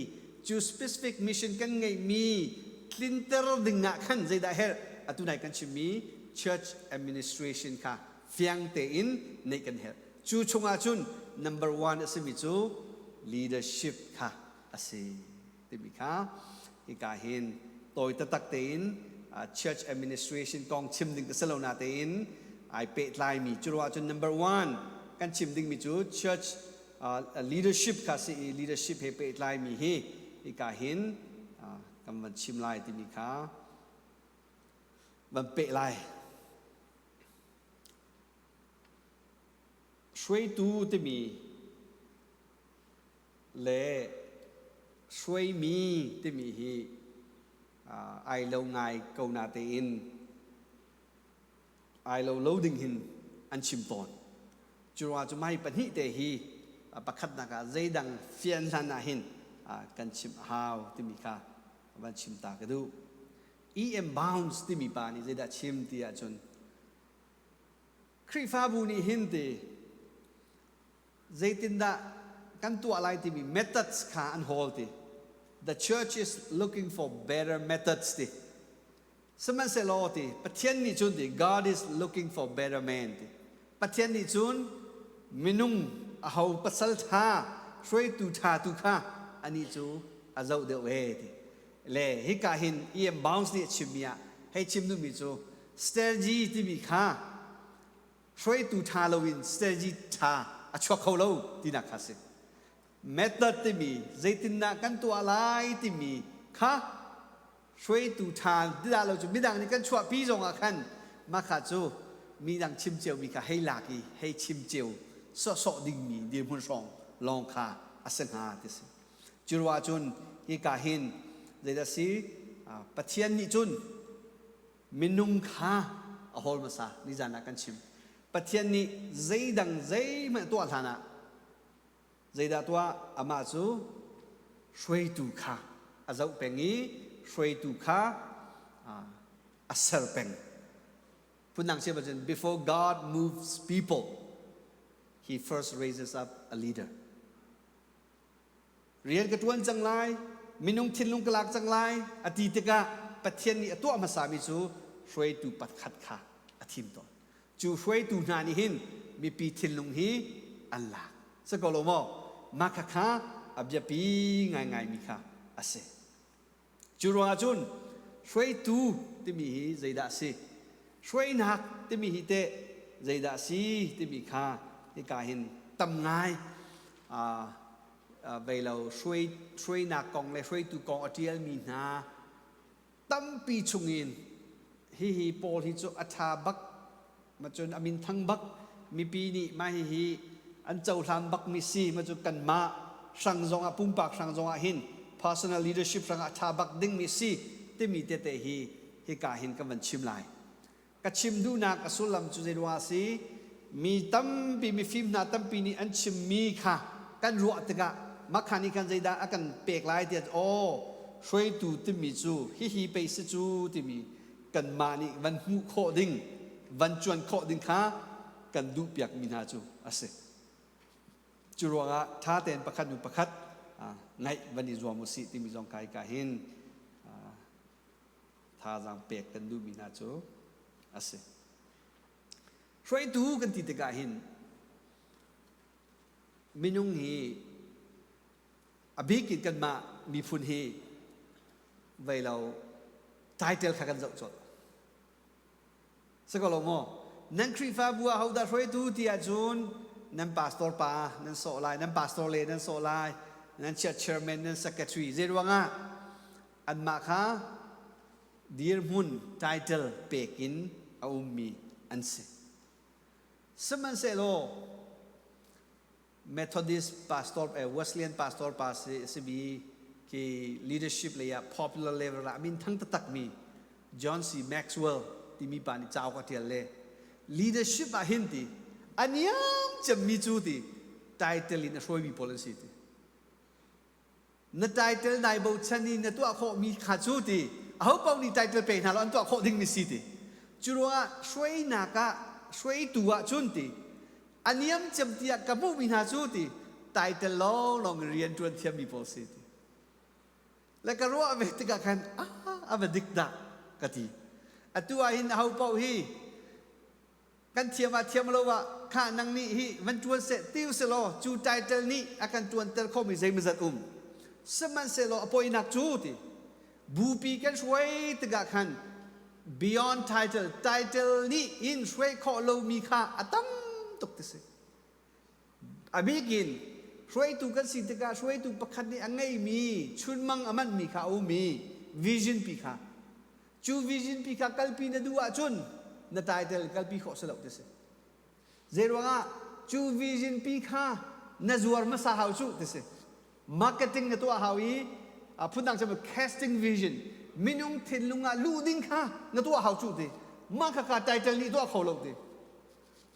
cu specific mission kan ngeihmi tlinter ding ah khan zeidah herh atu nai kan chimmi church administration kha fiang tein neih kan herh cu chungah cun number one a simi cu leadership kha a si timi kha hika hin tawi taktak tein church administration kong chim ding ka si lo na tein ai pehtlaimi cu ruah cun number one kan chim dingmi cu church leadership kha si i leadership he pehtlaimi hi hika hin kan van chim lai timi kha van peh lai hruaitu timi le hruaimi timi hi ai lo ngai ko natein ai lo lo ding hin an chim tawn. Cu ruangah cu mai pahnih te hi pakhatnak ah zeidang fian hlan ah hin kan chim a hau timi kha van chim ta ka duh. E.M. Bounds timi pa nih zeidah chim ti ahcun Khrihfabu nih hin ti zeitindah kan tuah lai timi methods kha an hawl ti. The church is looking for better methods ti. Sihmanhsehlaw ti Pathian nih cun ti God is looking for better man ti. Pathian nih cun minung aho pasal ṭha hruaitu ṭha tu kha anih cu a zoh deuh ve ti. Le hika hin E.M. Bounds nih a chimmi ah hei chim duhmi cu strategy timi kha hruaitu ṭha loin strategy ṭha a chuak kho lo tinak kha si. Method timi zeitindah kan tuah lai timi kha hruaitu ṭha ti dah lo cu midang nih kan chuahpi zongah khan mah kha cu midang chim ciomi kha hei lak i hei chim cio sawhsawh dingmi dirhmun hrawng lawng kha a si hnga ti si. Cu ruah cun hika hin zeidah si Pathian nih cun minung kha a hawl hmasa nizan ah kan chim. Pathian nih zeidang zeihmanh tuah hlan ah Zeidah tuah? Amah cu hruaitu kha a zoh peng i hruaitu kha a ser peng. Phundang chim ahcun before God moves people, he first raises up a leader. Rian ka ṭuan cang lai, minung thinlung ka lak cang lai a ti tikah Pathian nih a tuah hmasami cu hruaitu pakhat kha a thim tawn. Cu hruaitu hna nih hin mipi thinlung hi an lak. Si ko lo maw? Mah khakha a biapi ngaingaimi kha a si. Cu ruangah cun hruaitu timi hi zeidah a si? Hruainak timi hi teh zeidah a si timi kha hika hin tam ngai vei lo hruainak kong le hruaitu kong a ṭialmi hna tampi chungin hihi pawl hi cu a ṭha bak ma cun a min thang bak mipi nih mah hihi an cohlan bakmi si ma cu kanmah hrang zongah pumpak hrang zongah hin personal leadership hrangah a ṭha bak dingmi si timi tete hi hika hin kan van chim lai. Ka chim duhnak a sullam cu zeiruang ah si? Mi tampi mifim hna tampi nih an chimmi kha kan ruah tikah makha nih khan zeidah a kan pek lai tiah aw hruaitu timi cu hihi pei si cu timi kanmah nih van hmuh khawh ding van cuan khawh ding kha kan duhpiakmi hna cu a si. Cu ruangah ṭha tein pakhat hnu pakhat ngaih van i zuam u sih timi zong kai ka hin thazaang pek kan duhmi hna cu a si. Hruaitu kan ti tikah hin minung hi a bik in kanmah miphun hi vei lo title kha kan zoh colh. Si ko lo maw? Nan Khrihfabu ah hodah hruaitu ti ahcun nan pastor pa nan sawh lai, nan pastor le nan sawh lai, nan church chairman, nan secretary. Zei ruangah anmah kha dirhmun title pek in a ummi an si. Sihmanhsehlaw Methodist pastor Wesleyan pastor pa si simi khi leadership lei ah popular level ah min thang taktak mi John C. Maxwell timi pa nih cauk a tial le leadership ah hin ti a niam cemmi cu ti title in a hruaimi pawl an si ti. Na title nai bochan i na tuah khawhmi kha cu ti aho paoh nih title pe hna law an tuah khawh dingmi si ti. Cu ruangah hruainak ah hruaitu ah cun ti a niam cem tiah ka hmuhmi hna cu ti title lawnglawng in rian ṭuan thiammi pawl si ti. Le ka ruah ve tikah khan ah a va dik dah ka ti. Atu ah hin aho paoh hi kan thiam ah thiam lo ah kha nang nih hi van ṭuan seh ti usih law cu title nih a kan ṭuanter khomi zeimawzat um sihmanhsehlaw a poinak cu ti bupi kan hruai tikah khan beyond title title nih in hruai khawh lomi kha a tam tuk ti si. A bik in hruaitu kan si tikah hruaitu pakhat nih a ngeimi chunmang a manhmi kha a um i vision pi kha cu vision pi kha kalpi na duh ahcun na title kalpi khawh si lo ti si. Zeiruangah cu vision pi kha na zuar hmasa hau cu ti si. Marketing na tuah hau i phundang cun casting vision minung thinlung ah luh ding kha na tuah hau cu ti. Mah kha kha title nih tuah kho lo ti.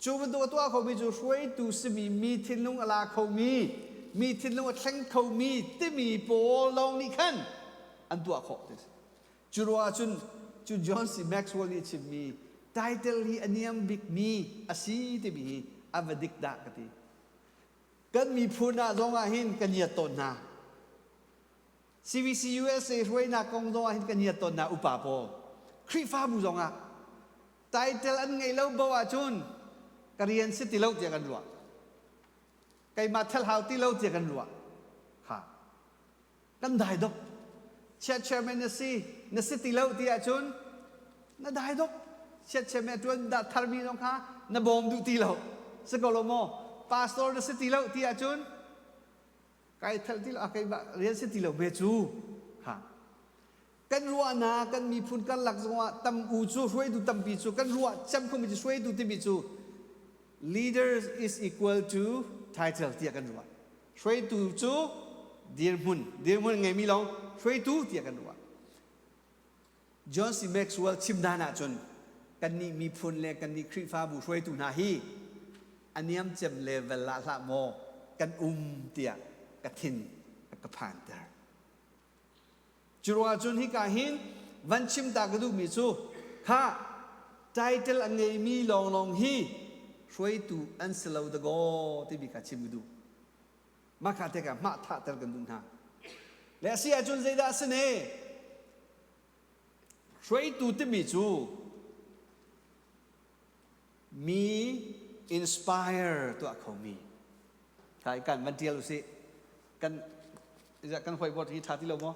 Cu bantuk a tuah khomi cu hruaitu simi mi thinlung a la khomi, mi thinlung a thleng khomi timi pawl lawng nih khan an tuah khawh ti si. Cu ruangah cun cu John C. Maxwell nih a chimmi title hi a niam bikmi a si timi hi a va dik dah ka ti. Kan miphun ah zong ah hin kan iat tawn hna. CBC USA hruainak kong zong ah hin kan iat tawn hna upa pawl. Khrihfabu zong ah title an ngeih lo bo ahcun ka rian si ti lo tiah kan ruah. Keimah thel hau ti lo tiah kan ruah. Ha. Kan dai dok. Chiat chairman na si, na si ti lo ti ahcun na dai dok. Chiat chairman tuan dah tharmi zong kha na bawm duh ti lo. Si ko lo maw? Pastor na si ti lo ti ahcun kai thel ti lo, keimah rian si ti lo ve cu. Ha. Kan ruahnak kan miphun karlak zongah tam u cu hruaitu tampi cu kan ruah cem khomi cu hruaitu timi cu leaders is equal to title tiah kan ruah. Hruaitu cu dirhmun, dirhmun ngeimi lawng hruaitu tiah kan ruah. John C. Maxwell chim dan ahcun kannih miphun le kannih Khrihfabu hruaitu hna hi a niam cem level ah hlah maw kan um tiah ka thin a ka phanter. Cu ruangah cun hika hin van chim ta ka duhmi cu kha title a ngeimi lawnglawng hi hruaitu an si lo dakaw timi kha chim ka duh. Mah kha tikah hmah thahter kan duh hna. Le a si ahcun zeidah a si ne? Hruaitu timi cu mi inspire tuah khomi kai kan van tial usih kan kan whiteboard hi tha ti lo maw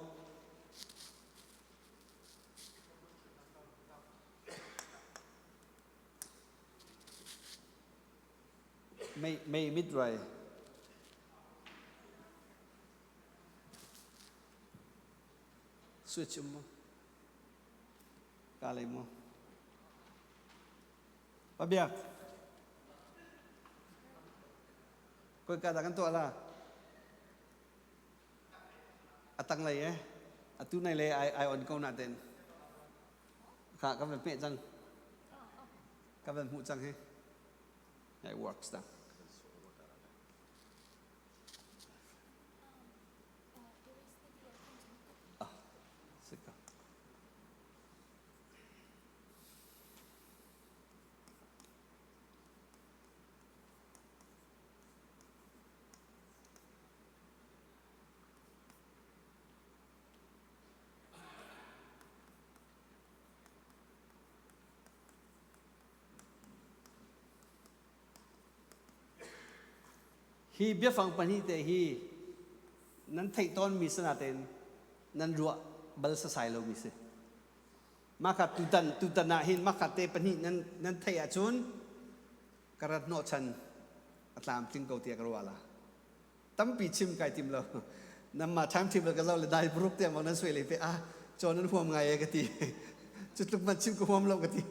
mei mei mit rai switch um ka lei mu Pabiak. Koi ka dah kan tuah la? A tanglei eh. Atu nai le ai ai on ko na ten. Kha ka van peh cang. Ka van hmuh cang hi. It works dah. Ah, sika. Hi biafang pahnih te hi nan theih tawnmi sinatein nan ruah bal sasai lomi si. Mah kha tutan tutan ah hin mah kha te pahnih nan nan theih ahcun ka rat hnawhchan a tlamtling ko tiah ka ruah la. Tampi chim kai tim lo. Namma timetable ka zoh le dai buruk tiang bang nan suai le pe ah cawn nan huam ngai e ka ti. Cu tluk man chim ka huam lo ka ti.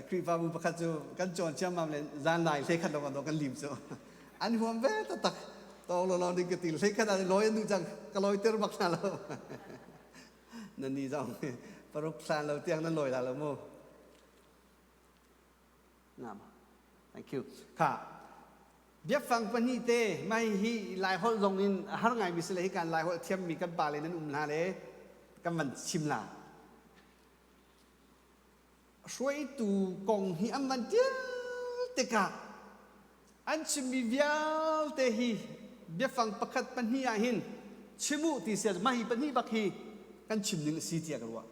Khrihfabu pakhat cu kan cawn ciammam le zan lai hlei khat lawng kan lim cu. An huam ve taktak. Tawng lo ding ka ti hlei khat ah lawi an duh cang ka lawi ter bak hna lo. Nan ni zong paruk hlan lo tiang nan lawi la lo mu. Ngam. Thank you. Kha biafang pahnih te mai hi lai holh zong in har ngai mi si le hi kan lai holh thiam mi kan pa le nan um hna le kan van chim la. Hruaitu kong hi an van tial tikah an chimmi vialte hi biafang pakhat pahnih ah hin chim u ti sia mah hi pahnih bak hi kan chim ding a si tiah ka ruah.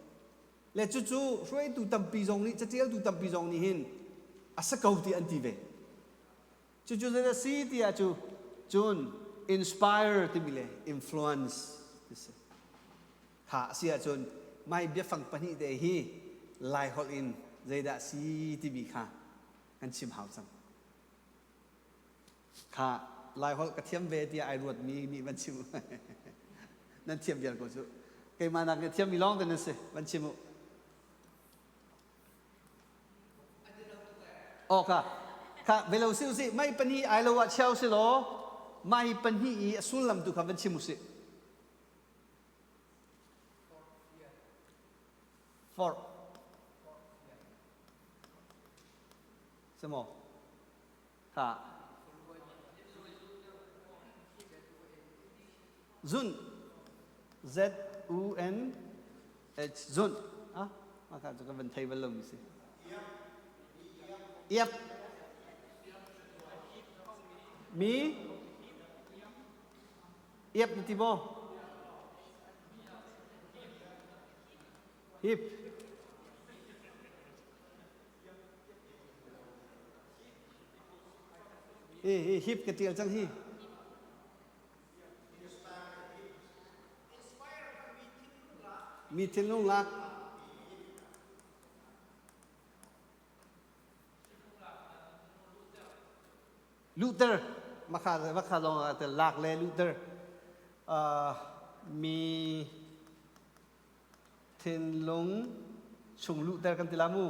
Le cucu hruaitu tampi zong nih catialtu tampi zong nih hin a si ko ti an ti ve. Cucu zei a si tiah cu cun inspire timi le influence ti si. Kha a si ahcun mai biafang pahnih te hi Lai holh in zeidah si timi kha kan chim hau cang. Kha Lai holh ka thiam ve tiah ai ruatmi nih van chim nan thiam vial ko cu. Keimah nak nih thiammi lawng te nan si van chim u. Aw ka kha velo si usih mai pahnih ai lo ah chiao si law mai pahnih i a sullam tu kha van chim usih. Forh. Si maw? Kha. Zun. Z U N H zun. Ah, mah kha cu ka van thei bal lomi si. Iap. Mi iap na ti maw? Hip. Hi hi hip ka tial cang hi. Mi thinlung lak. Luther makha makha lawng ah te lak le Luther mi thinlung chung luhter kan ti la mu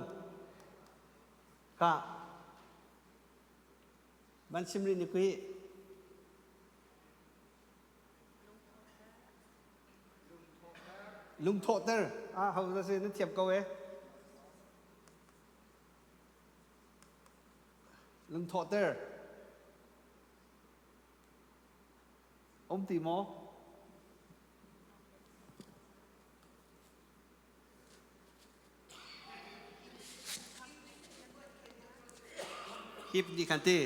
ka man chim rih ni kui lungthawhter ah ho da si na thiam ko e Lungthawhter. Um ti maw? Hip nih khan ti.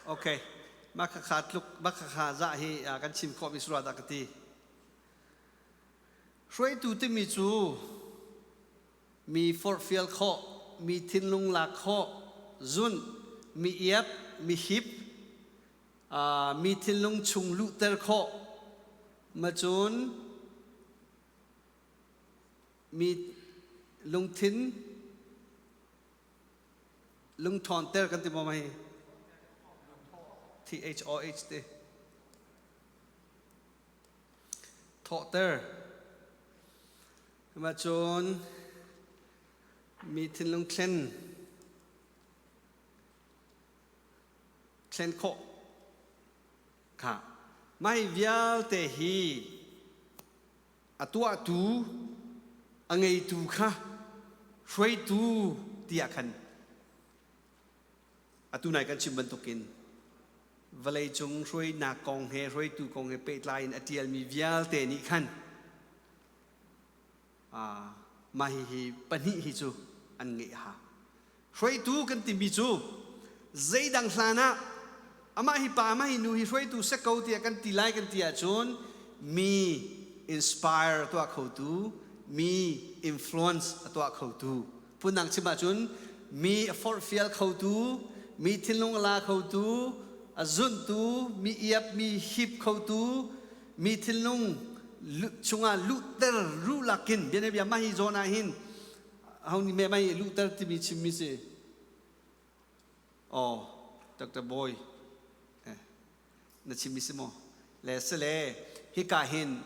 Okay. Mah khakha tluk mah khakha zah hi kan chim khawh mi surah dah ka ti. Hruaitu timi cu mi forhfial khawh, mi thinlung lak khawh, zunh, mi iap, mi hip, mi thinlung chung luhter khawh, macun mi lungthin lungṭhawnter kan ti maw mah hi? T H O H ti. Thawhter. Mah cun mi thinlung thlen thlen khawh kha mah hi vialte hi a tuahtu a ngeitu kha hruaitu tiah khan Atu nai kan chim bantukin vawleicung hruainak kong he hruaitu kong he pehtlai in a ṭialmi vialte nih khan mah hihi pahnih hi cu an ngeih ha. Hruaitu kan timi cu zeidang hlan ah amah hi pa amah hi nu hi hruaitu si ko tiah kan ti lai kan ti ahcun mi inspire a tuah khotu mi influence a tuah khotu Phundang chim ahcun mi a forhfial khotu, mi thinlung a la khotu, a zunhtu, mi iap, mi hip khotu, mi thinlung chungah luhter ruh lakin bianabia mah hi zawn ah hin ho nih meh mah hi luhter timi chimmi si. Oh, Dr. Boy, eh, na chimmi si maw? Le sile hika hin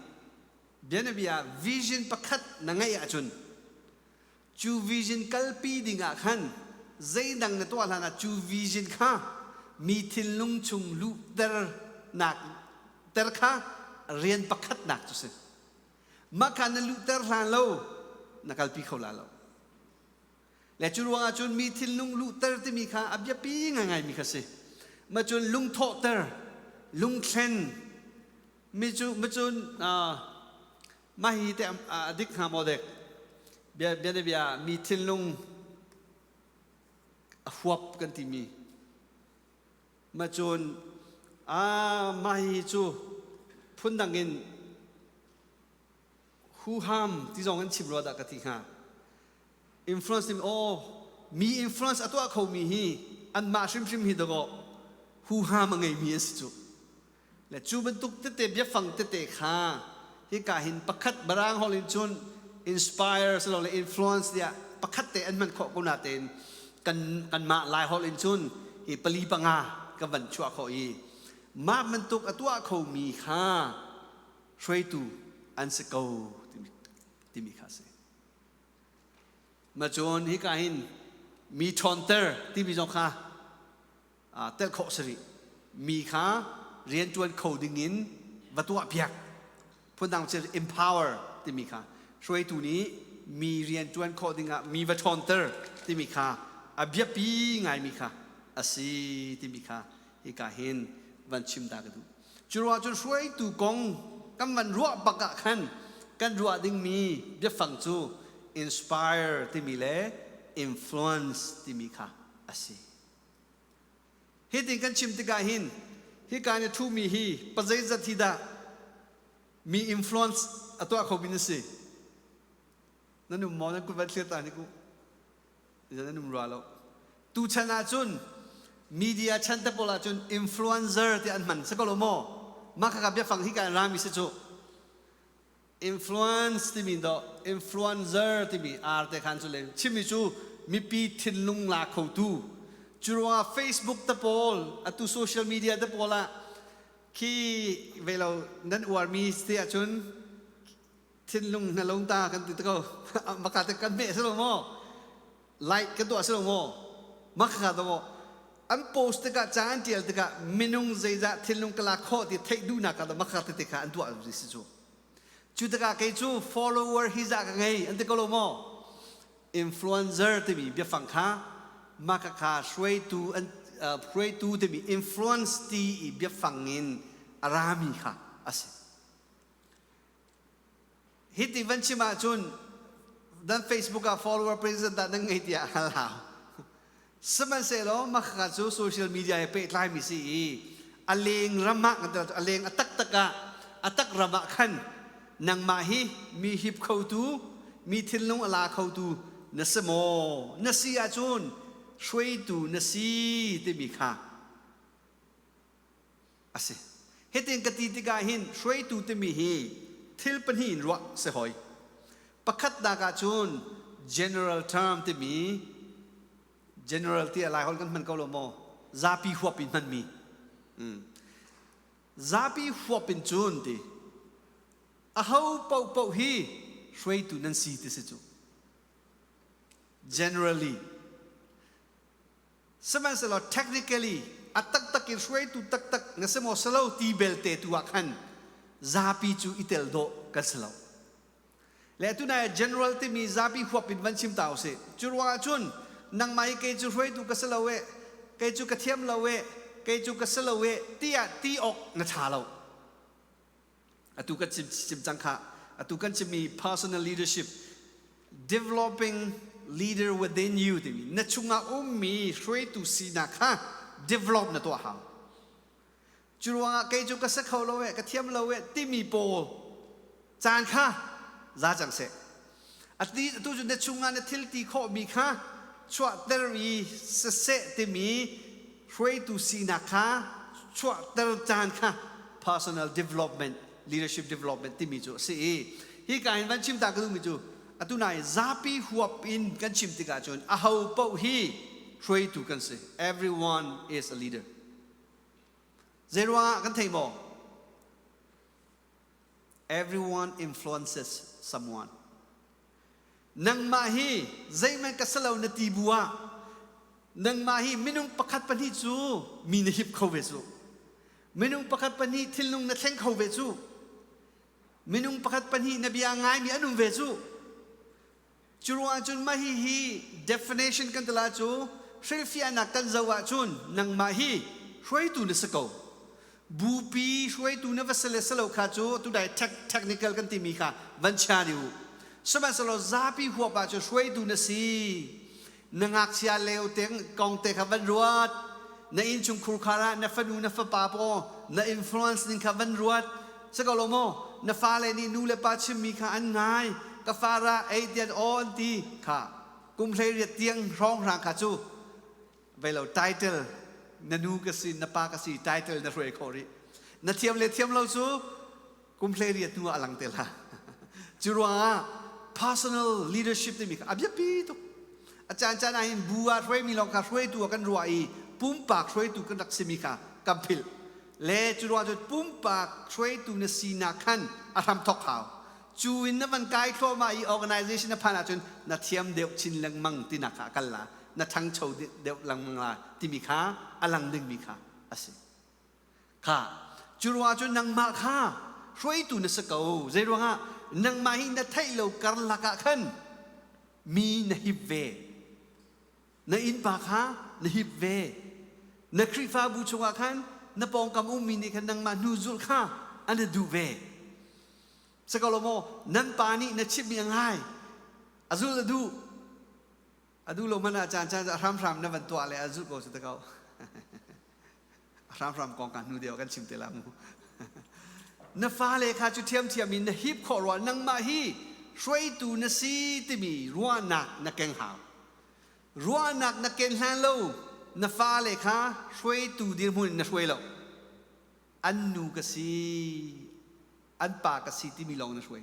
bianabia vision pakhat na ngeih ahcun Cu vision kalpi dingah khan zeidang na tuah hlanah cu vision kha mi thinlung chung luhternak ter kha rian pakhatnak cu si. Mah kha na luhter hlan lo na kalpi kho la lo. Le cu ruangah cun mi thinlung luhter timi kha a biapi ngaingaimi kha si. Mah cun lungthawhter, lungthlen, mi cu ma cun Mah hi teh a dik hnga maw dek? Bia bia bia mi thinlung a huap kan timi. Ma cun ah mah hi cu phundang in huham ti zong in chim rua dah ka ti hnga. Influence nim aw mi influence a tuah khomi hi anmah hrimhrim hi dakaw huham a ngeimi an si cu. Le cu bantuk tete biafang tete kha hika hin pakhat barang holh in cun inspire silole influence tiah pakhat te an hman khawh ko natein kan kanmah lai holh in cun hi pali panga kan van chuah khawh i mah bantuk a tuah khomi kha hruaitu an si ko timi, timi kha a si. Ma cun hika hin mi ṭhawnter timi zong kha telh khawh si rih. Mi kha rianṭuan kho dingin va tuahpiak. Phundang cu empower timi kha hruaitu nih mi rianṭuan khawh dingah mi va ṭhawnter timi kha a biapi ngaimi kha a si timi kha hika hin van chim ta ka duh. Cu ruangah cun hruaitu kong kan van ruah bak ah khan kan ruah dingmi biafang cu inspire timi le influence timi kha a si. Hitin kan chim tikah hin hika in a ṭhumi hi pazeizat hi dah mi influence a tuah kho mi na si? Nan um maw? Nan kut van thlir ta hnik u. Nan um rua lo. Tu chan ahcun media chan te pawl ahcun influencer ti an hman si ko lo maw? Mah khakha biafang hi ka rami si cu. Influence timi do influencer timi ar te khan cu le chimmi cu mipi thinlung la khotu. Cu ruangah Facebook te pawl atu social media te pawl ah khi ve lo nan uarmi te ahcun thinlung na lung ta kan ti ko maka te kan hmeh si lo maw like kan tuah si lo maw maka to maw an post tikah ca an tial tikah minung zeizah thinlung ka lak khawh ti theih duhnak ka maka te kha an tuah si cu cu tikah kei cu follower hi zah ka ngei an ti ko lo maw influencer timi biafang kha maka kha hruaitu an hruaitu timi influence ti i biafang in a rami kha a si. Hiti van chim ahcun nan Facebook ah follower president dah nan ngei tiah hal hau. Sihmanhsehlaw mah cu social media he pehtlaimi si i a leng ram ah a leng a taktak ah a tak ram ah khan nangmah hi mi hip khotu mi thinlung a la khotu na si maw na si ahcun hruaitu na si timi kha a si. Hitin ka ti tikah hin hruaitu timi hi thil pahnih in ruah si hoi. Pakhatnak ah cun general term timi general ti a Laiholh kan hman ko lo maw? Zapi huap in hmanmi. Zapi huap in cun ti aho paohpaoh hi hruaitu nan si ti si cu. Generally Sihmanhsehlaw technically a taktak in hruaitu taktak na si maw si lo ti belte tu ah khan zapi cu i tel dawh kan si lo. Le tunai general timi zapi huap in van chim ta usih. Cu ruangah cun nangmah hi kei cu hruaitu ka si lo e, kei cu ka thiam lo e, kei cu ka si lo e tiah ti awk na ṭha lo. Atu kan chim, chim cang kha. Atu kan chimmi personal leadership, developing leader within you timi na chungah ummi hruaitu sinak kha develop na tuah hau. Cu ruangah kei cu ka si kho lo e, ka thiam lo e timi pawl caan kha za cang seh. Ati tu cu na chungah na thil ti khawhmi kha chuahter i siseh timi hruaitu sinak kha chuahter caan kha personal development leadership development timi cu a si i hi ka hin van chim ta ka duhmi cu atu nai zapi huap in kan chim tikah cun aho paoh hi hruaitu kan si. Everyone is a leader. Zei ruangah kan thei maw? Everyone influences someone. Nangmah hi zeihmanh ka si lo na ti bu ah nangmah hi minung pakhat pahnih cu mi na hip kho ve cu. Minung pakhat pahnih thinlung na thleng kho ve cu. Minung pakhat pahnih na bia ngaimi an um ve cu. Cu ruangah cun mah hihi definition kan ti la cu hrilhfiahnak kan zoh ahcun nangmah hi hruaitu na si ko. Bupi hruaitu na va si le si lo kha cu tudai technical kan timi kha van chia dih u. Sihmanhsehlaw zapi huap ah cun hruaitu na si. Na ngakchia leo te kong te kha van ruat. Na innchungkhur khar ah na fanu na fapa paw na influence ning kha van ruat. Si ko lo maw? Na fale nih nu le pa chimmi kha an ngai. Ka fara ei tian aw an ti kha kum 18 tiang hrawnghrang kha cu vei lo title na nu ka si na pa ka si title na hruai khawh rih. Na thiam le thiam lo cu kum 18 hnu ah a lang te la. Cu ruangah personal leadership timi kha a biapi tuk. A caan caan ah hin bu ah hruaimi lawng kha hruaitu ah kan ruah i pumpak hruaitu kan rak simi kha kan philh. Le cu ruang cun pumpak hruaitu na sinak khan a hram thok hau. Cu in na van kai thluahmah i organization na phan ahcun na thiam deuh chin lengmang tinak kha a kal la. Na ṭhangcho deuh lengmang la timi kha a lang dingmi kha a si. Kha cu ruangah cun nangmah kha hruaitu na si ko. Zei ruangah nangmah hi na theih lo karlak ah khan mi na hip ve. Na innpa kha na hip ve. Na Khrihfabu chungah khan na pawngkam ummi nih khan nangmah hnu zulh kha an i duh ve. Si ko lo maw? Nan pa nih na chimhmi a ngai. A zulh a duh. A duh lo hmanh ah caan caan hramhram na van tuah le a zulh ko si ta ko. Hramhram kong ka hnu deuh kan chim te la mu. Na fale kha cu ṭhiamṭhiam in na hip khawh rua nangmah hi hruaitu na si timi ruahnak na keng hau. Ruahnak na ken hlan lo na fale kha hruaitu dirhmun in na hruai lo. An nu ka si, an pa ka si timi lawng na hruai.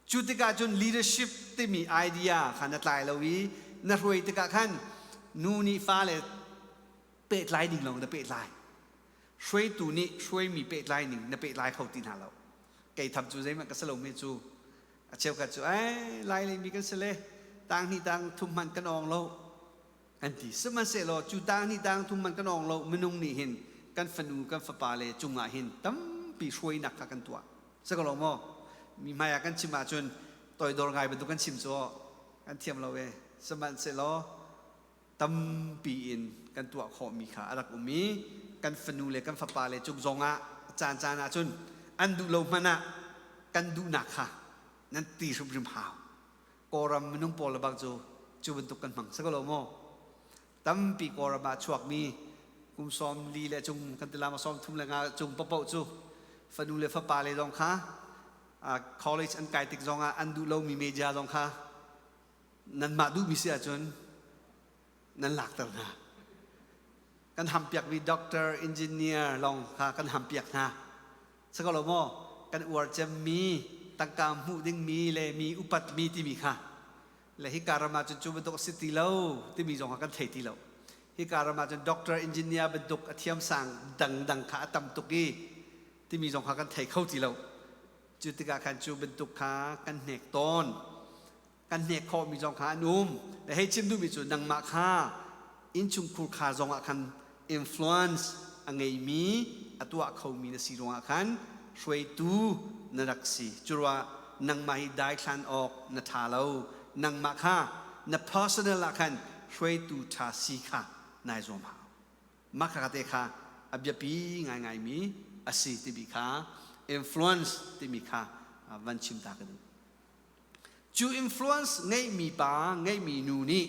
Cu tikah cun leadership timi idea kha na tlai lo i na hruai tikah khan nu nih fale pehtlai ding lawng na pehtlai. Hruaitu nih hruaimi pehtlai ning na pehtlai kho ti hna lo. Kei tham cu zeihmanh ka si lo mi cu a cheukhat cu ai lai leimi kan si le tang hnih tang thum hmanh kan awng lo an ti. Sihmanhsehlaw cu tang hnih tang thum hmanh kan awng lo minung nih hin kan fanu kan fapa le cungah hin tampi hruainak kha kan tuah. Si ko lo maw? Mi hmai ah kan chim ahcun toidor ngai bantuk kan chim cu kan thiam lo e. Sihmanhsehlaw tampi in kan tuah khawhmi kha a rak um i kan fanu le kan fapa le cung zongah caan caan ahcun an duh lo hmanh ah kan duhnak kha nan ti hrimhrim hau. Kawlram minung pawl le bang cu cu bantuk kan hmang si ko lo maw? Tampi Kawlram ah chuakmi kum 40 le cung kan ti lama 35 cung paohpaoh cu fanu le fapa le zong kha college an kai tik zong ah an duh lomi media zong kha nanmah duhmi si ahcun nan lakter hna. Kan hampiakmi doctor, engineer lawng kha kan hampiak hna. Si ko lo maw? Kan uar cemmi tangka hmuh dingmi le mi upatmi timi kha le hika ram ah cun cu bantuk a si ti lo timi zong kha kan thei ti lo. Hika ram ah cun doctor, engineer bantuk a thiamsang dangdang kha a tam tuk i timi zong kha kan thei kho ti lo. Cu tikah khan cu bantuk kha kan hnek tawn. Kan hnek khawhmi zong kha an um. Le hei chim duhmi cu nangmah kha innchungkhur kha zong ah khan influence a ngeimi a tuah khomi na si ruangah khan hruaitu na rak si. Curuah nangmah hi daithlan awk na ṭha lo. Nangmah kha na personal ah khan hruaitu ṭha si kha nai zuam hau. Mah kha te kha a biapi ngaingaimi a si timi kha influence timi kha van chim ta ka duh. Cu influence ngeihmi pa, ngeihmi nu nih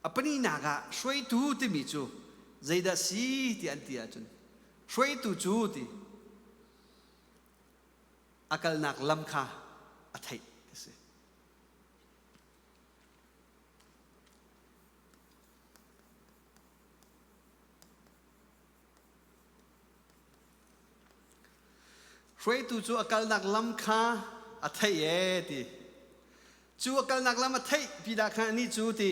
a pahnihnak ah hruaitu timi cu zeidah si ti an ti ahcun hruaitu cu ti a kalnak lam kha a theih ti si. Hruaitu cu a kalnak lam kha a theih ee ti. Cu a kalnak lam a theih pi dah khan anih cu ti.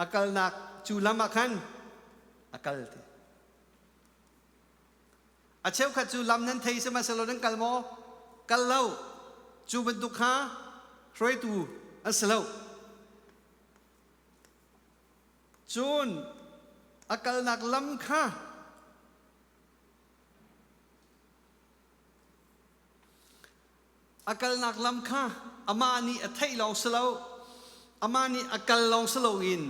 A kalnak cu lam ah khan a kal ti. A cheukhat cu lam nan thei sihmanhsehlaw nan kal maw? Kal lo. Cu bantuk kha hruaitu an si lo. Cun a kalnak lam kha a kalnak lam kha amah nih a theih lawng si lo amah nih a kal lawng si loin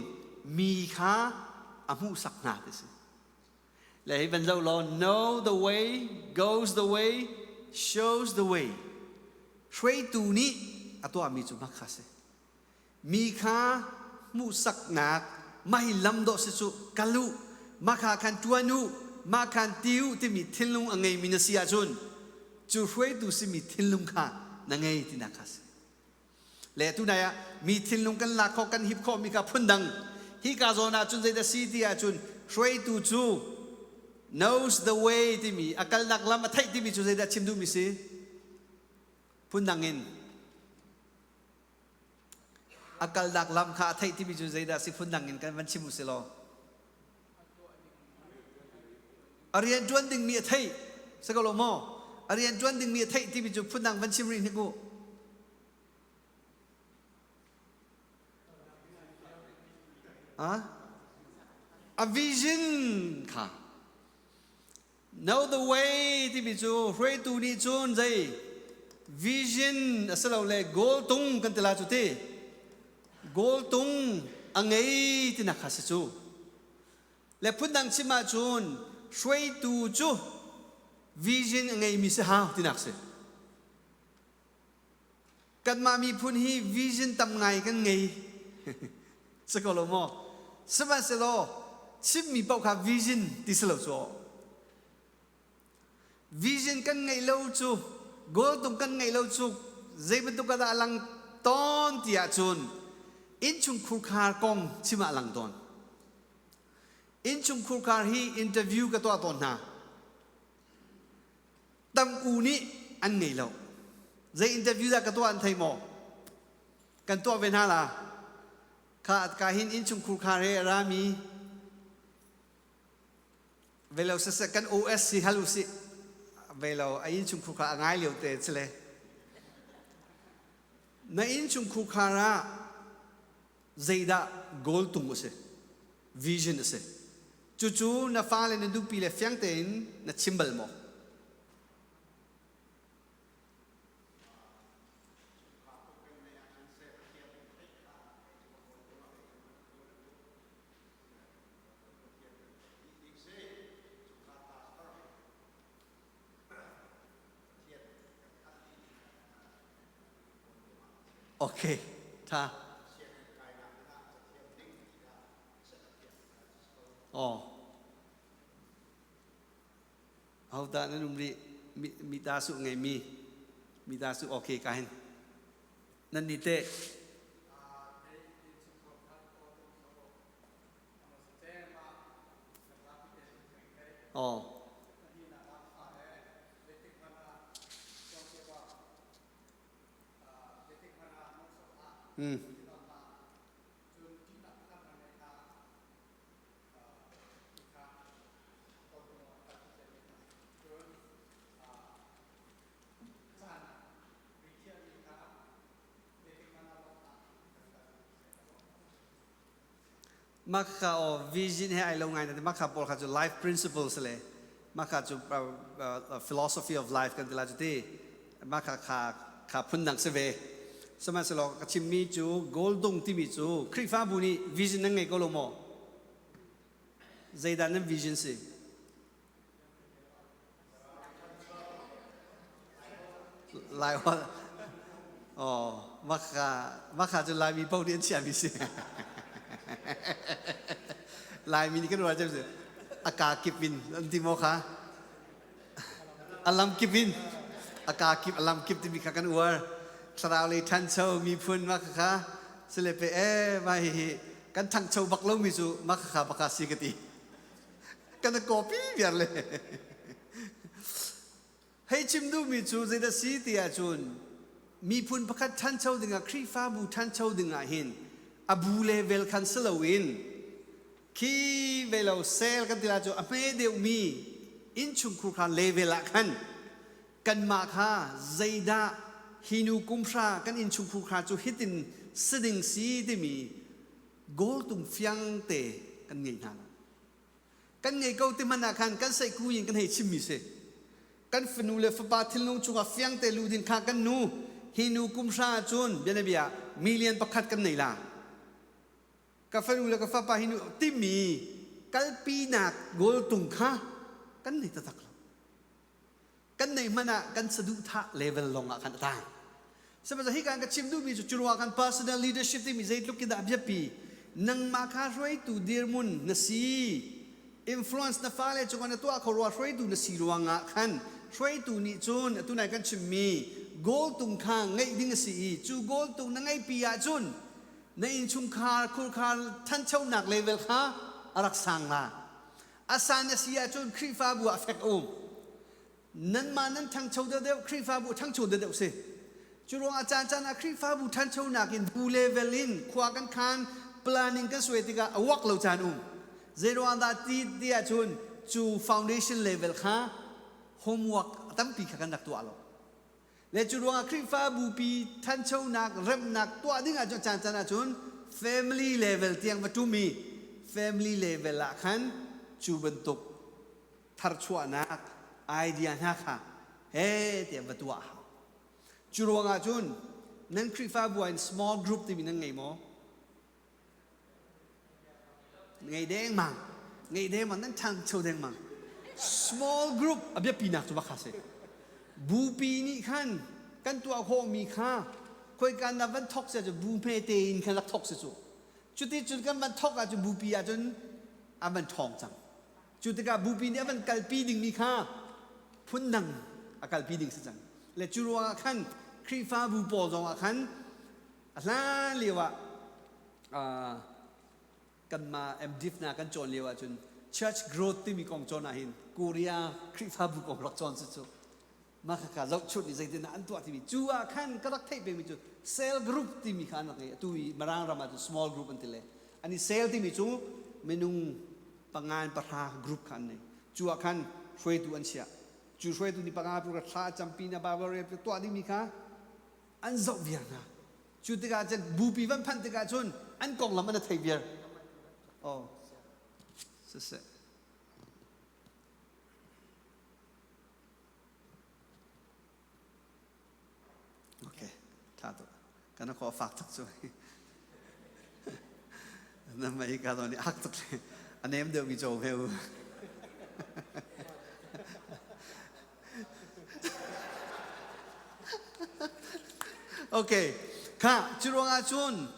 mi kha a hmuhsak hna ti si le hi van lo law know the way goes the way shows the way hruaitu nih a tuahmi cu mak kha si Mi kha hmuhsaknak mah hi lam dawh si cu kal u, mah kha khan ṭuan u, mah khan ti u timi thinlung a ngeimi na si ahcun cu hruaitu simi thinlung kha na ngei tinak kha a si. Le tunai ah mi thinlung kan lak khawh kan hip khawhmi kha phundang hika zawn ah cun zeidah si ti ahcun hruaitu cu knows the way timi a kalnak lam a theih timi cu zeidah chim duhmi si phundang in A kalnak lam kha a theih timi cu zeidah si phundang in kan van chim u si law. A rian ṭuan dingmi a theih. Si ko lo maw? A rian ṭuan dingmi a theih timi cu phundang van chim rih hnik u. A vision kha Know the way timi cu hruaitu nih cun zei vision asilole goal tung kan ti la cu ti. Goal tung a ngei tinak kha si cu. Le phundang chim ahcun hruaitu cu vision a ngeimi si hau tinak si. Kanmah miphun hi vision tam ngai kan ngei. Si ko lo maw? Sihmanhsehlaw chimmi paoh kha vision ti si lo cu. Vision kan ngeih lo cu goal tung kan ngeih lo cu zei bantuk ah dah a lang tawn ti ahcun innchung khurkhar kong chim ah a lang tawn. Innchung khurkhar hi interview ka tuah tawn hna. Tam u nih an ngei lo. Zei interview dah ka tuah an thei maw? Kan tuah ve hna la. Kha ka hin innchung khurkhar he a rami Velo siseh kan OS si hal usih. Velo a innchung khurkhar a ngai lio te sile. Na innchung khurkhar ah zeidah goal tung a si? Vision a si. Cucu na fale na nupi le fiang tein na chim bal maw? Okay, tha. Oh. Hodah nan um rih? Mi ta su ngei mi. Mi ta su okay ka hin. Nan ni te. Aw. Mah kha aw vision he ai lo ngai na mah kha pawl kha cu life principles le mah kha cu philosophy of life kan ti la cu ti mah kha kha kha phundang si ve sihmanhsehlaw ka chimmi cu goal dung timi cu Khrihfabu nih vision nan ngei ko lo maw zeidah nan vision si Lai holh oh maka maka cu Laimi paoh nih an chiahmi si Laimi nih kan ruah cem si a kaa kip in an ti maw kha a lam kip in a kaa kip a lam kip timi kha kan uar thlarau lei ṭhancho miphun mah kha sile pe e mah hihi kan ṭhangcho bak lomi cu mah kha baka si ka ti kan copy viar le hei chim duhmi cu zeidah si ti ahcun miphun pakhat ṭhancho dingah Khrihfabu ṭhancho dingah hin a bu level khan si loin khi velo sel kan ti la cu a hme deuhmi innchungkhur kha level ah khan kanmah kha zeidah hi nu kumhra kan innchungkhur kha cu hitin si ding si timi goal tung fiang te kan ngei hna lo kan ngei ko ti hmanh ah khan kan seihku in kan hei chimmi si kan fanu le fapa thinlung chungah fiang te lu ding kha kan nu hi nu kum hra cun bianabia million pakhat kan nei la ka fanu le ka fapa hi nu timi kalpinak goal tung kha kan nei taktak lo kan neih hmanh ah kan saduhthah level lawng ah khan a tang sihmanhsehlaw hi kan ka chim duhmi cu curuang kan personal leadership timi zeitluk in dah biapi nangmah kha hruaitu dirhmun na si influence na fale cungah na tuah kho rua hruaitu na si ruangah khan hruaitu nih cun atu nai kan chimmi goal tung kha ngeih ding a si i cu goal tung na ngeihpi ahcun na innchungkhar khurkhar thanchonak level kha a rak sang la A san a si ahcun Khrihfabu ah fek a um. Nanmah nan ṭhangcho deuhdeuh, Khrihfabu ṭhangcho deuhdeuh si. Cu ruangah caan caan ah Khrihfabu ṭhanchonak in bu level in khua kan khan planning kan suai tikah a uak lo caan um. Zei ruang dah ti ti ahcun cu foundation level kha homework tampi kha kan rak tuah lo. Le cu ruangah Khrihfabu pi thanchonak remnak tuah ding ahcun caan caan ahcun family level tiang va ṭum i family level ah khan cu bantuk tharchuahnak idea hna kha he tiah va tuah hau. Cu ruangah cun nan Khrihfabu ah in small group timi nan ngei maw? Ngei dengmang. Ngei dengmang nan ṭhangcho dengmang. Small group a biapinak cu bakha si. Bupi nih khan kan tuah khawhmi kha khoika na van thok si ahcun bu hmete in khan rak thok si cu. Cuti cun kan van thok ahcun bupi ahcun a van ṭhawng cang. Cu tikah bupi nih a van kalpi dingmi kha. Phundang a kalpi ding si cang. Le cu ruangah khan Khrihfabu pawl zongah khan a hlan lio ah kanmah MDiv na kan cawn lio ahcun church growth timi kong cawn ahhin Korea Khrihfabu kong rak cawn si cu mah khakha zohchunh i zeitindah an tuah timi cu ah khan ka rak theih pengmi cu cell group timi kha an rak ngei. Atu i Mirang ram ah cun small group an ti le an i cell timi cu minung pangan pahra group kha an nei. Cu ah khan hruaitu an chiah. Cu hruaitu nih panga pura thla campi na Bible rel tuah dingmi kha an zoh viar hna. Cu tikah cun bupi van phanh tikah cun an konglam an thei viar. Oh, siseh. Okay, tha tuk. Kana ko fak tuk cu. Na mei ka don ak tuk le a nem deuh mi cho ve u. Okay, kha cu ruangah cun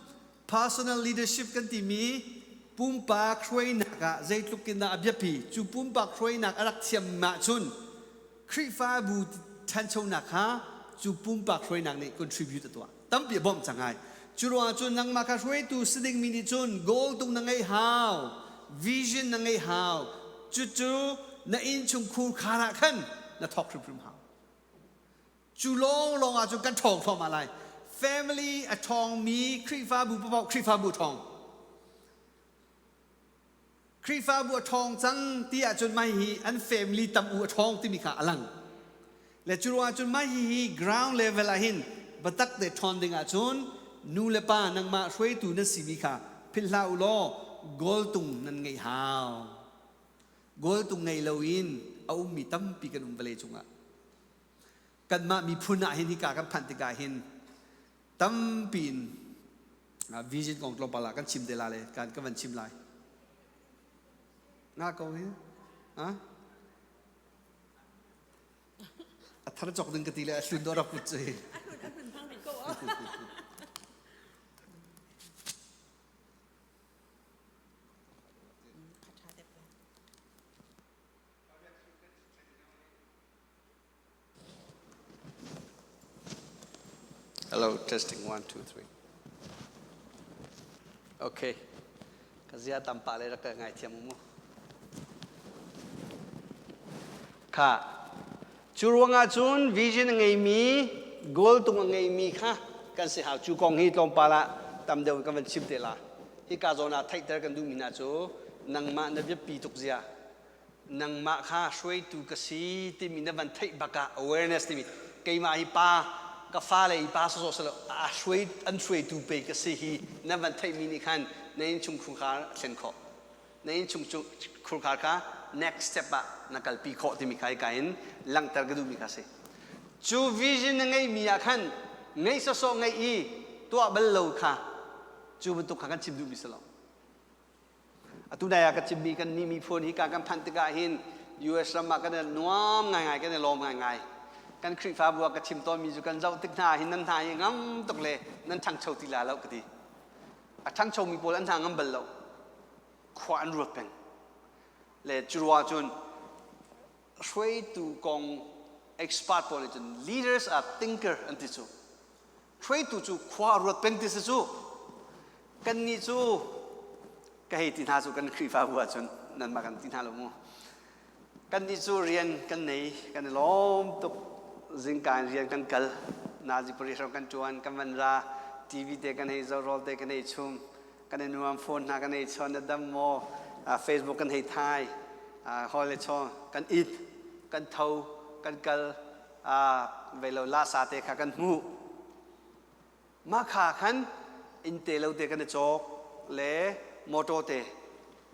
personal leadership kan timi pumpak hruainak ah zeitluk in dah a biapi. Cu pumpak hruainak a rak thiam ahcun Khrihfabu ṭhanchonak kha cu pumpak hruainak nih contribute a tuah. Tampi a bawmh cang ai. Cu ruangah cun nangmah kha hruaitu si dingmi nih cun goal tung na ngeih hau, vision na ngeih hau. Cucu na innchungkhur khar ah khan na thawk hrimhrim hau. Cu lawnglawng ah cun kan ṭhawng thluahmah lai. Family a ṭhawngmi Khrihfabu paoh Khrihfabu ṭhawng. Khrihfabu a ṭhawng cang ti ahcun mah hi an family tam u a ṭhawng timi kha a lang. Le cu ruangah cun mah hihi ground level ah hin biatak te ṭhawn ding ahcun nu le pa nangmah hruaitu nan simi kha philh hlah u law goal tung nan ngeih hau. Goal tung ngei loin a ummi tampi kan um vawlei cungah. Kanmah miphun ah hin hika kan phanh tikah hin tampi in vision kong tlawmpal ah kan chim te la le kan ka van chim lai. Nga ko hi ha a thar chok ding ka ti le a hlun do rak put cu hi. Hello, testing 1, 2, 3. Okay. Ka zia tampa le rak ka ngai thiam mu. Kha. Cu ruangah cun vision a ngeimi, goal tung a ngeimi kha kan si hau. Cu kong hi tlawmpal ah tam deuh in kan van chim te la. Hika zawn ah theihter kan duhmi hna cu nangmah na biapi tuk zia nangmah kha hruaitu ka si timi na van theih bak ah awareness timi keimah hi pa ka fale hi pa sawsawh silo a hruai an hruaitu pe ka si hi na van theihmi nih khan na innchung khurkhar a thlen khawh. Na innchung khurkhar kha next step ah na kalpi khawh timi kha hika in langhter ka duhmi kha si. Cu vision na ngeihmi ah khan ngeih sawsawh ngeih i tuah bal lo kha cu bantuk kha kan chim duhmi si lo. Atu nai ah ka chimmi kan nih miphun hi ka kan phanh tikah hin US ram ah kan i nuam ngaingai, kan i lawm ngaingai. Kan Khrihfabu ah ka chim tawnmi cu kan zoh tik hna hin nan hna hi ngam tuk le nan ṭhangcho ti la lo ka ti. A ṭhangchomi pawl an hna ngam bal lo. Khua an ruat peng. Le cu ruah cun hruaitu kong expert pawl nih cun leaders are thinker an ti cu. Hruaitu cu khua ruat peng ti si cu. Kannih cu ka hei ti hna cu kan Khrihfabu ahcun nanmah kan ti hna lo mu. Kannih cu rian kan nei, kan i lawm tuk. Zingka in rian kan kal, nazi pariat hrawng kan ṭuan, kan van ra, TV te kan hei zoh, rawl te kan hei chum, kan i nuam, phone hna kan hei chawn, na dam maw, Facebook kan hei thai, hawi le chaw, kan it, kan tho, kan kal, vei lo lasa te kha kan hmuh. Mah kha khan inn te lo te kan i cawk le motor te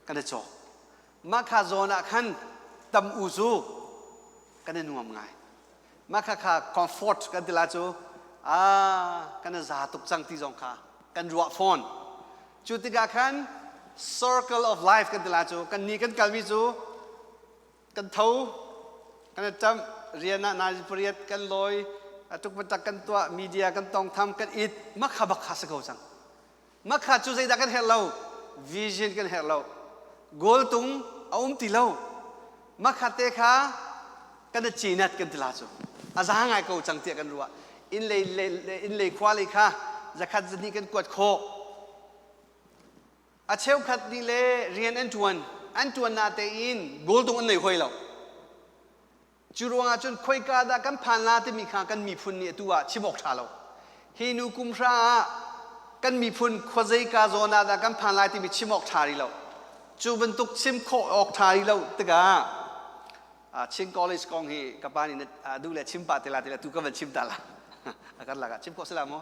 kan i cawk. Mah kha zawn ah khan tam u cu kan i nuam ngai. Mah kha kha comfort kan ti la cu kan i za tuk cang ti zong kha kan ruah fawn. Cu tikah khan circle of life kan ti la cu kan ni kan kalmi cu kan tho, kan i ṭamh, rian ah nai pariat kan lawi, tuk kan tuah, media kan tongtham, kan it, makha bak kha si ko cang. Makha cu zeidah kan herh lo? Vision kan herh lo. Goal tung a um ti lo. Makha te kha. Kan a cinat kan ti la cu. A za ngai ko cang tiah kan ruah. Inn lei inn lei khua lei kha zakhat zahnih kan kuat khawh. A cheukhat nih le rian an ṭuan. An ṭuan na tein goal tung an nei hoi lo. Cu ruangah cun khoika dah kan phan la timi kha kan miphun nih atu ah chim awk ṭha lo. Hi nu kum hra ah kan miphun khuazeika zawn ah dah kan phan lai timi chim awk ṭha rih lo. Cu bantuk chim khawh awk ṭha rih lo tikah Chin College kong hi ka pa nih duh le chim pah te la ti la tu ka van chim ta la. A kan lakah chim khawh si la maw?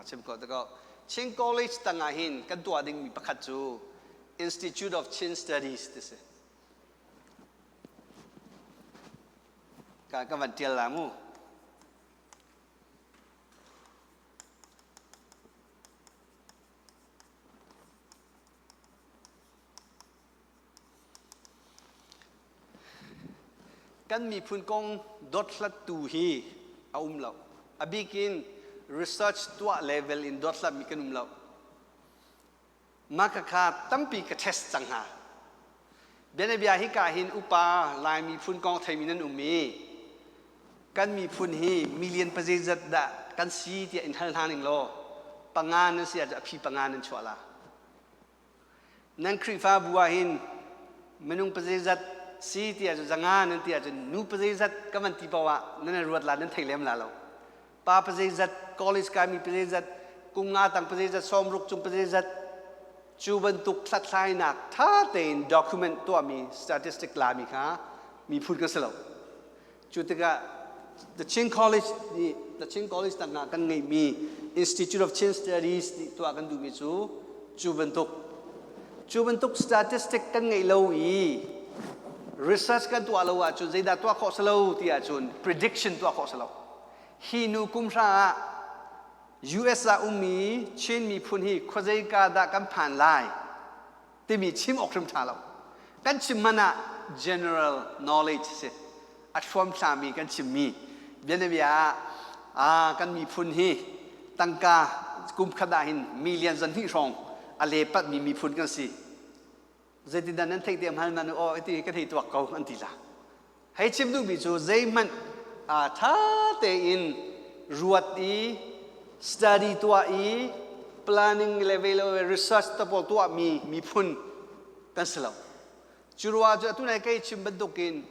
Chim khawh te ko. Chin College tangah hin kan tuah dingmi pakhat cu Institute of Chin Studies ti si. Ka ka van tial la mu. Kan miphun kong dothlattu hi a um lo. A bik in research tuah level in dothlatmi kan um lo. Mah khakha tampi ka test cang hna. Bianabia hika hin upa Lai miphun kong theimi nan um i kan miphun hi million pazeizat dah kan si tiah in hal hna ning law panga nan si ahcun a phi panga nan chuah la. Nan Khrihfabu ah hin minung pazeizat si ti ahcun zanga nan ti ahcun nu pazeizat ka van ti paoh ah nan i ruat la nan thei lem la lo. Pa pazeizat, college kaimi pazeizat, kum nga tang pazeizat, sawmruk cung pazeizat cu bantuk hlathlainak ṭha tein document tuahmi statistic lami kha miphun kan si lo. Cu tikah The Chin College nih The Chin College tangah kan ngeihmi Institute of Chin Studies nih tuah kan duhmi cu cu bantuk cu bantuk statistic kan ngeih lo i research kan tuah lo ahcun zeidah tuah khawh si lo ti ahcun prediction tuah khawh si lo. Hi nu kum hra ah US ah ummi Chin miphun hi khuazeika dah kan phan lai timi chim awk hrim ṭha lo. Kan chim hmanh ah general knowledge si. A thluamthlami kan chimmi bianabia ah kan miphun hi tangka kum khat ah hin million zan hnih hrawng a lepatmi miphun kan si. Zeitindah nan theih te hmal man aw iti kan hei tuak ko an ti la. Hei chim duhmi cu zeihmanh ṭha tein ruat i study tuah i planning level research te pawl tuahmi miphun kan si lo. Cu ruah cu atu nai kei chim bantukin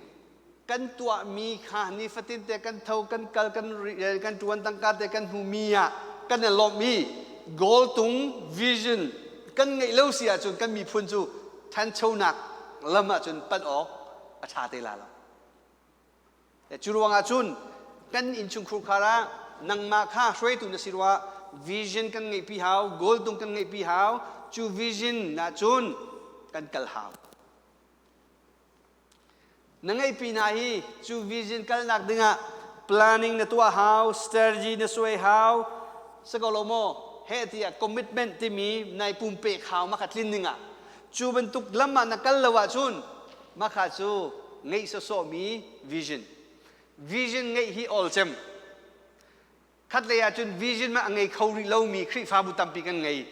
kan tuahmi kha nifatin te kan tho kan kal kan kan ṭuan tangka te kan hmumi ah kan i lawmh i goal tung vision kan ngeih lo si ahcun kan miphun cu ṭhanchonak lam ahcun panh awk a ṭha te la lo. Cu ruangah cun kan innchungkhur khar ah nangmah kha hruaitu na si ruah vision kan ngeihpi hau, goal tung kan ngeihpi hau, cu vision ah cun kan kal hau. Na ngeihpi hna hi cu vision kalnak dingah planning na tuah hau, strategy na suai hau, si ko lo maw? Heh tiah commitment timi nai pumpek hau ma kha tlin dingah cu bantuk lam ah na kal lo ahcun Mah cu ngeih sawsawhmi vision. Vision ngeih hi awl cem. Khatlei ahcun vision mah a ngei kho rih lomi Khrihfabu tampi kan ngei.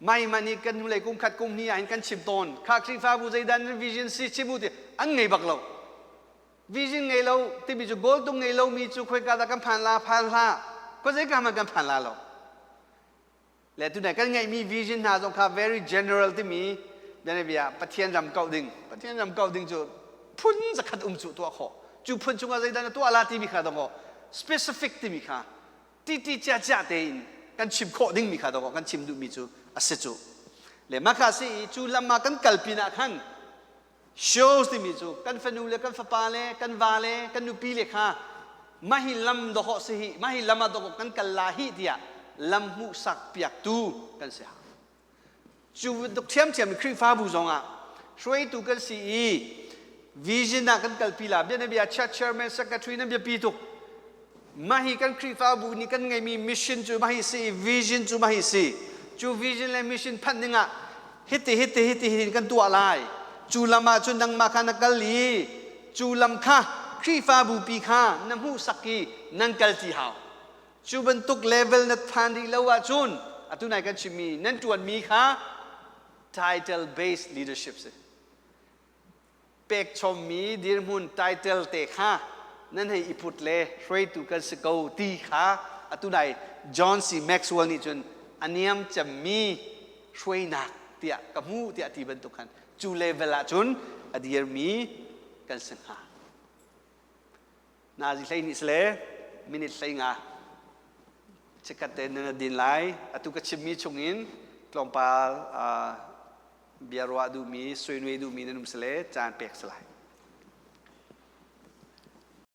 Mai man i kan hnulei kum khat kum hnih ahhin kan chim tawn. Kha Khrihfabu zeidah nan vision si chim u ti an ngei bak lo. Vision ngei lo timi cu goal tung ngei lomi cu khoika dah kan phan la phan hlah. Khuazei ka hmanh kan phan la lo. Le tunai kan ngeihmi vision hna zong kha very general timi bianabia Pathian ram kauh ding Pathian ram kauh ding cu phun zakhat um cu tuah khawh cu phun chungah zeidah na tuah la timi kha dong specific timi kha titi cia cia tein kan chim khawh dingmi kha dong kan chim duhmi cu a si cu le maka si i cu lam ah kan kal pinah khan Shows timi cu kan fanu le kan fapa le kan va le kan nupi le kha mahi lam dawhawh si hi mahi lam ah dawhawh kan kal la hi tiah lam hmuhsak piaktu kan si hau. Cu bantuk ṭhiamṭhiam in Khrihfabu zongah hruaitu kan si i vision ah kan kalpi la bianabia church chairman secretary nan biapi tuk mahi kan Khrihfabu nih kan ngeimi mission cu mahi si i vision cu mahi si cu vision le mission phanh dingah hiti hiti hiti hitin kan tuah lai cu lam ah cun nangmah kha na kal i cu lam kha Khrihfabu pi kha na hmuhsak i nan kal ti hau cu bantuk level na phan rih lo ahcun atu nai kan chimmi nan ṭuanmi kha title based leadership si. Pekchommi dirhmun title te kha nan hei i put le hruaitu kan si ko ti kha atu nai John C. Maxwell nih cun a niam cemmi hruainak tiah ka hmu tiah ti bantuk khan cu level ah cun a dirmi kan si hnga. Nazi hlei nih sile minute hlei nga chikkhat te nan din lai. Atu ka chimmi chungin tlawmpal bia ruah duhmi, suinui duhmi nan um sile caan pek si lai.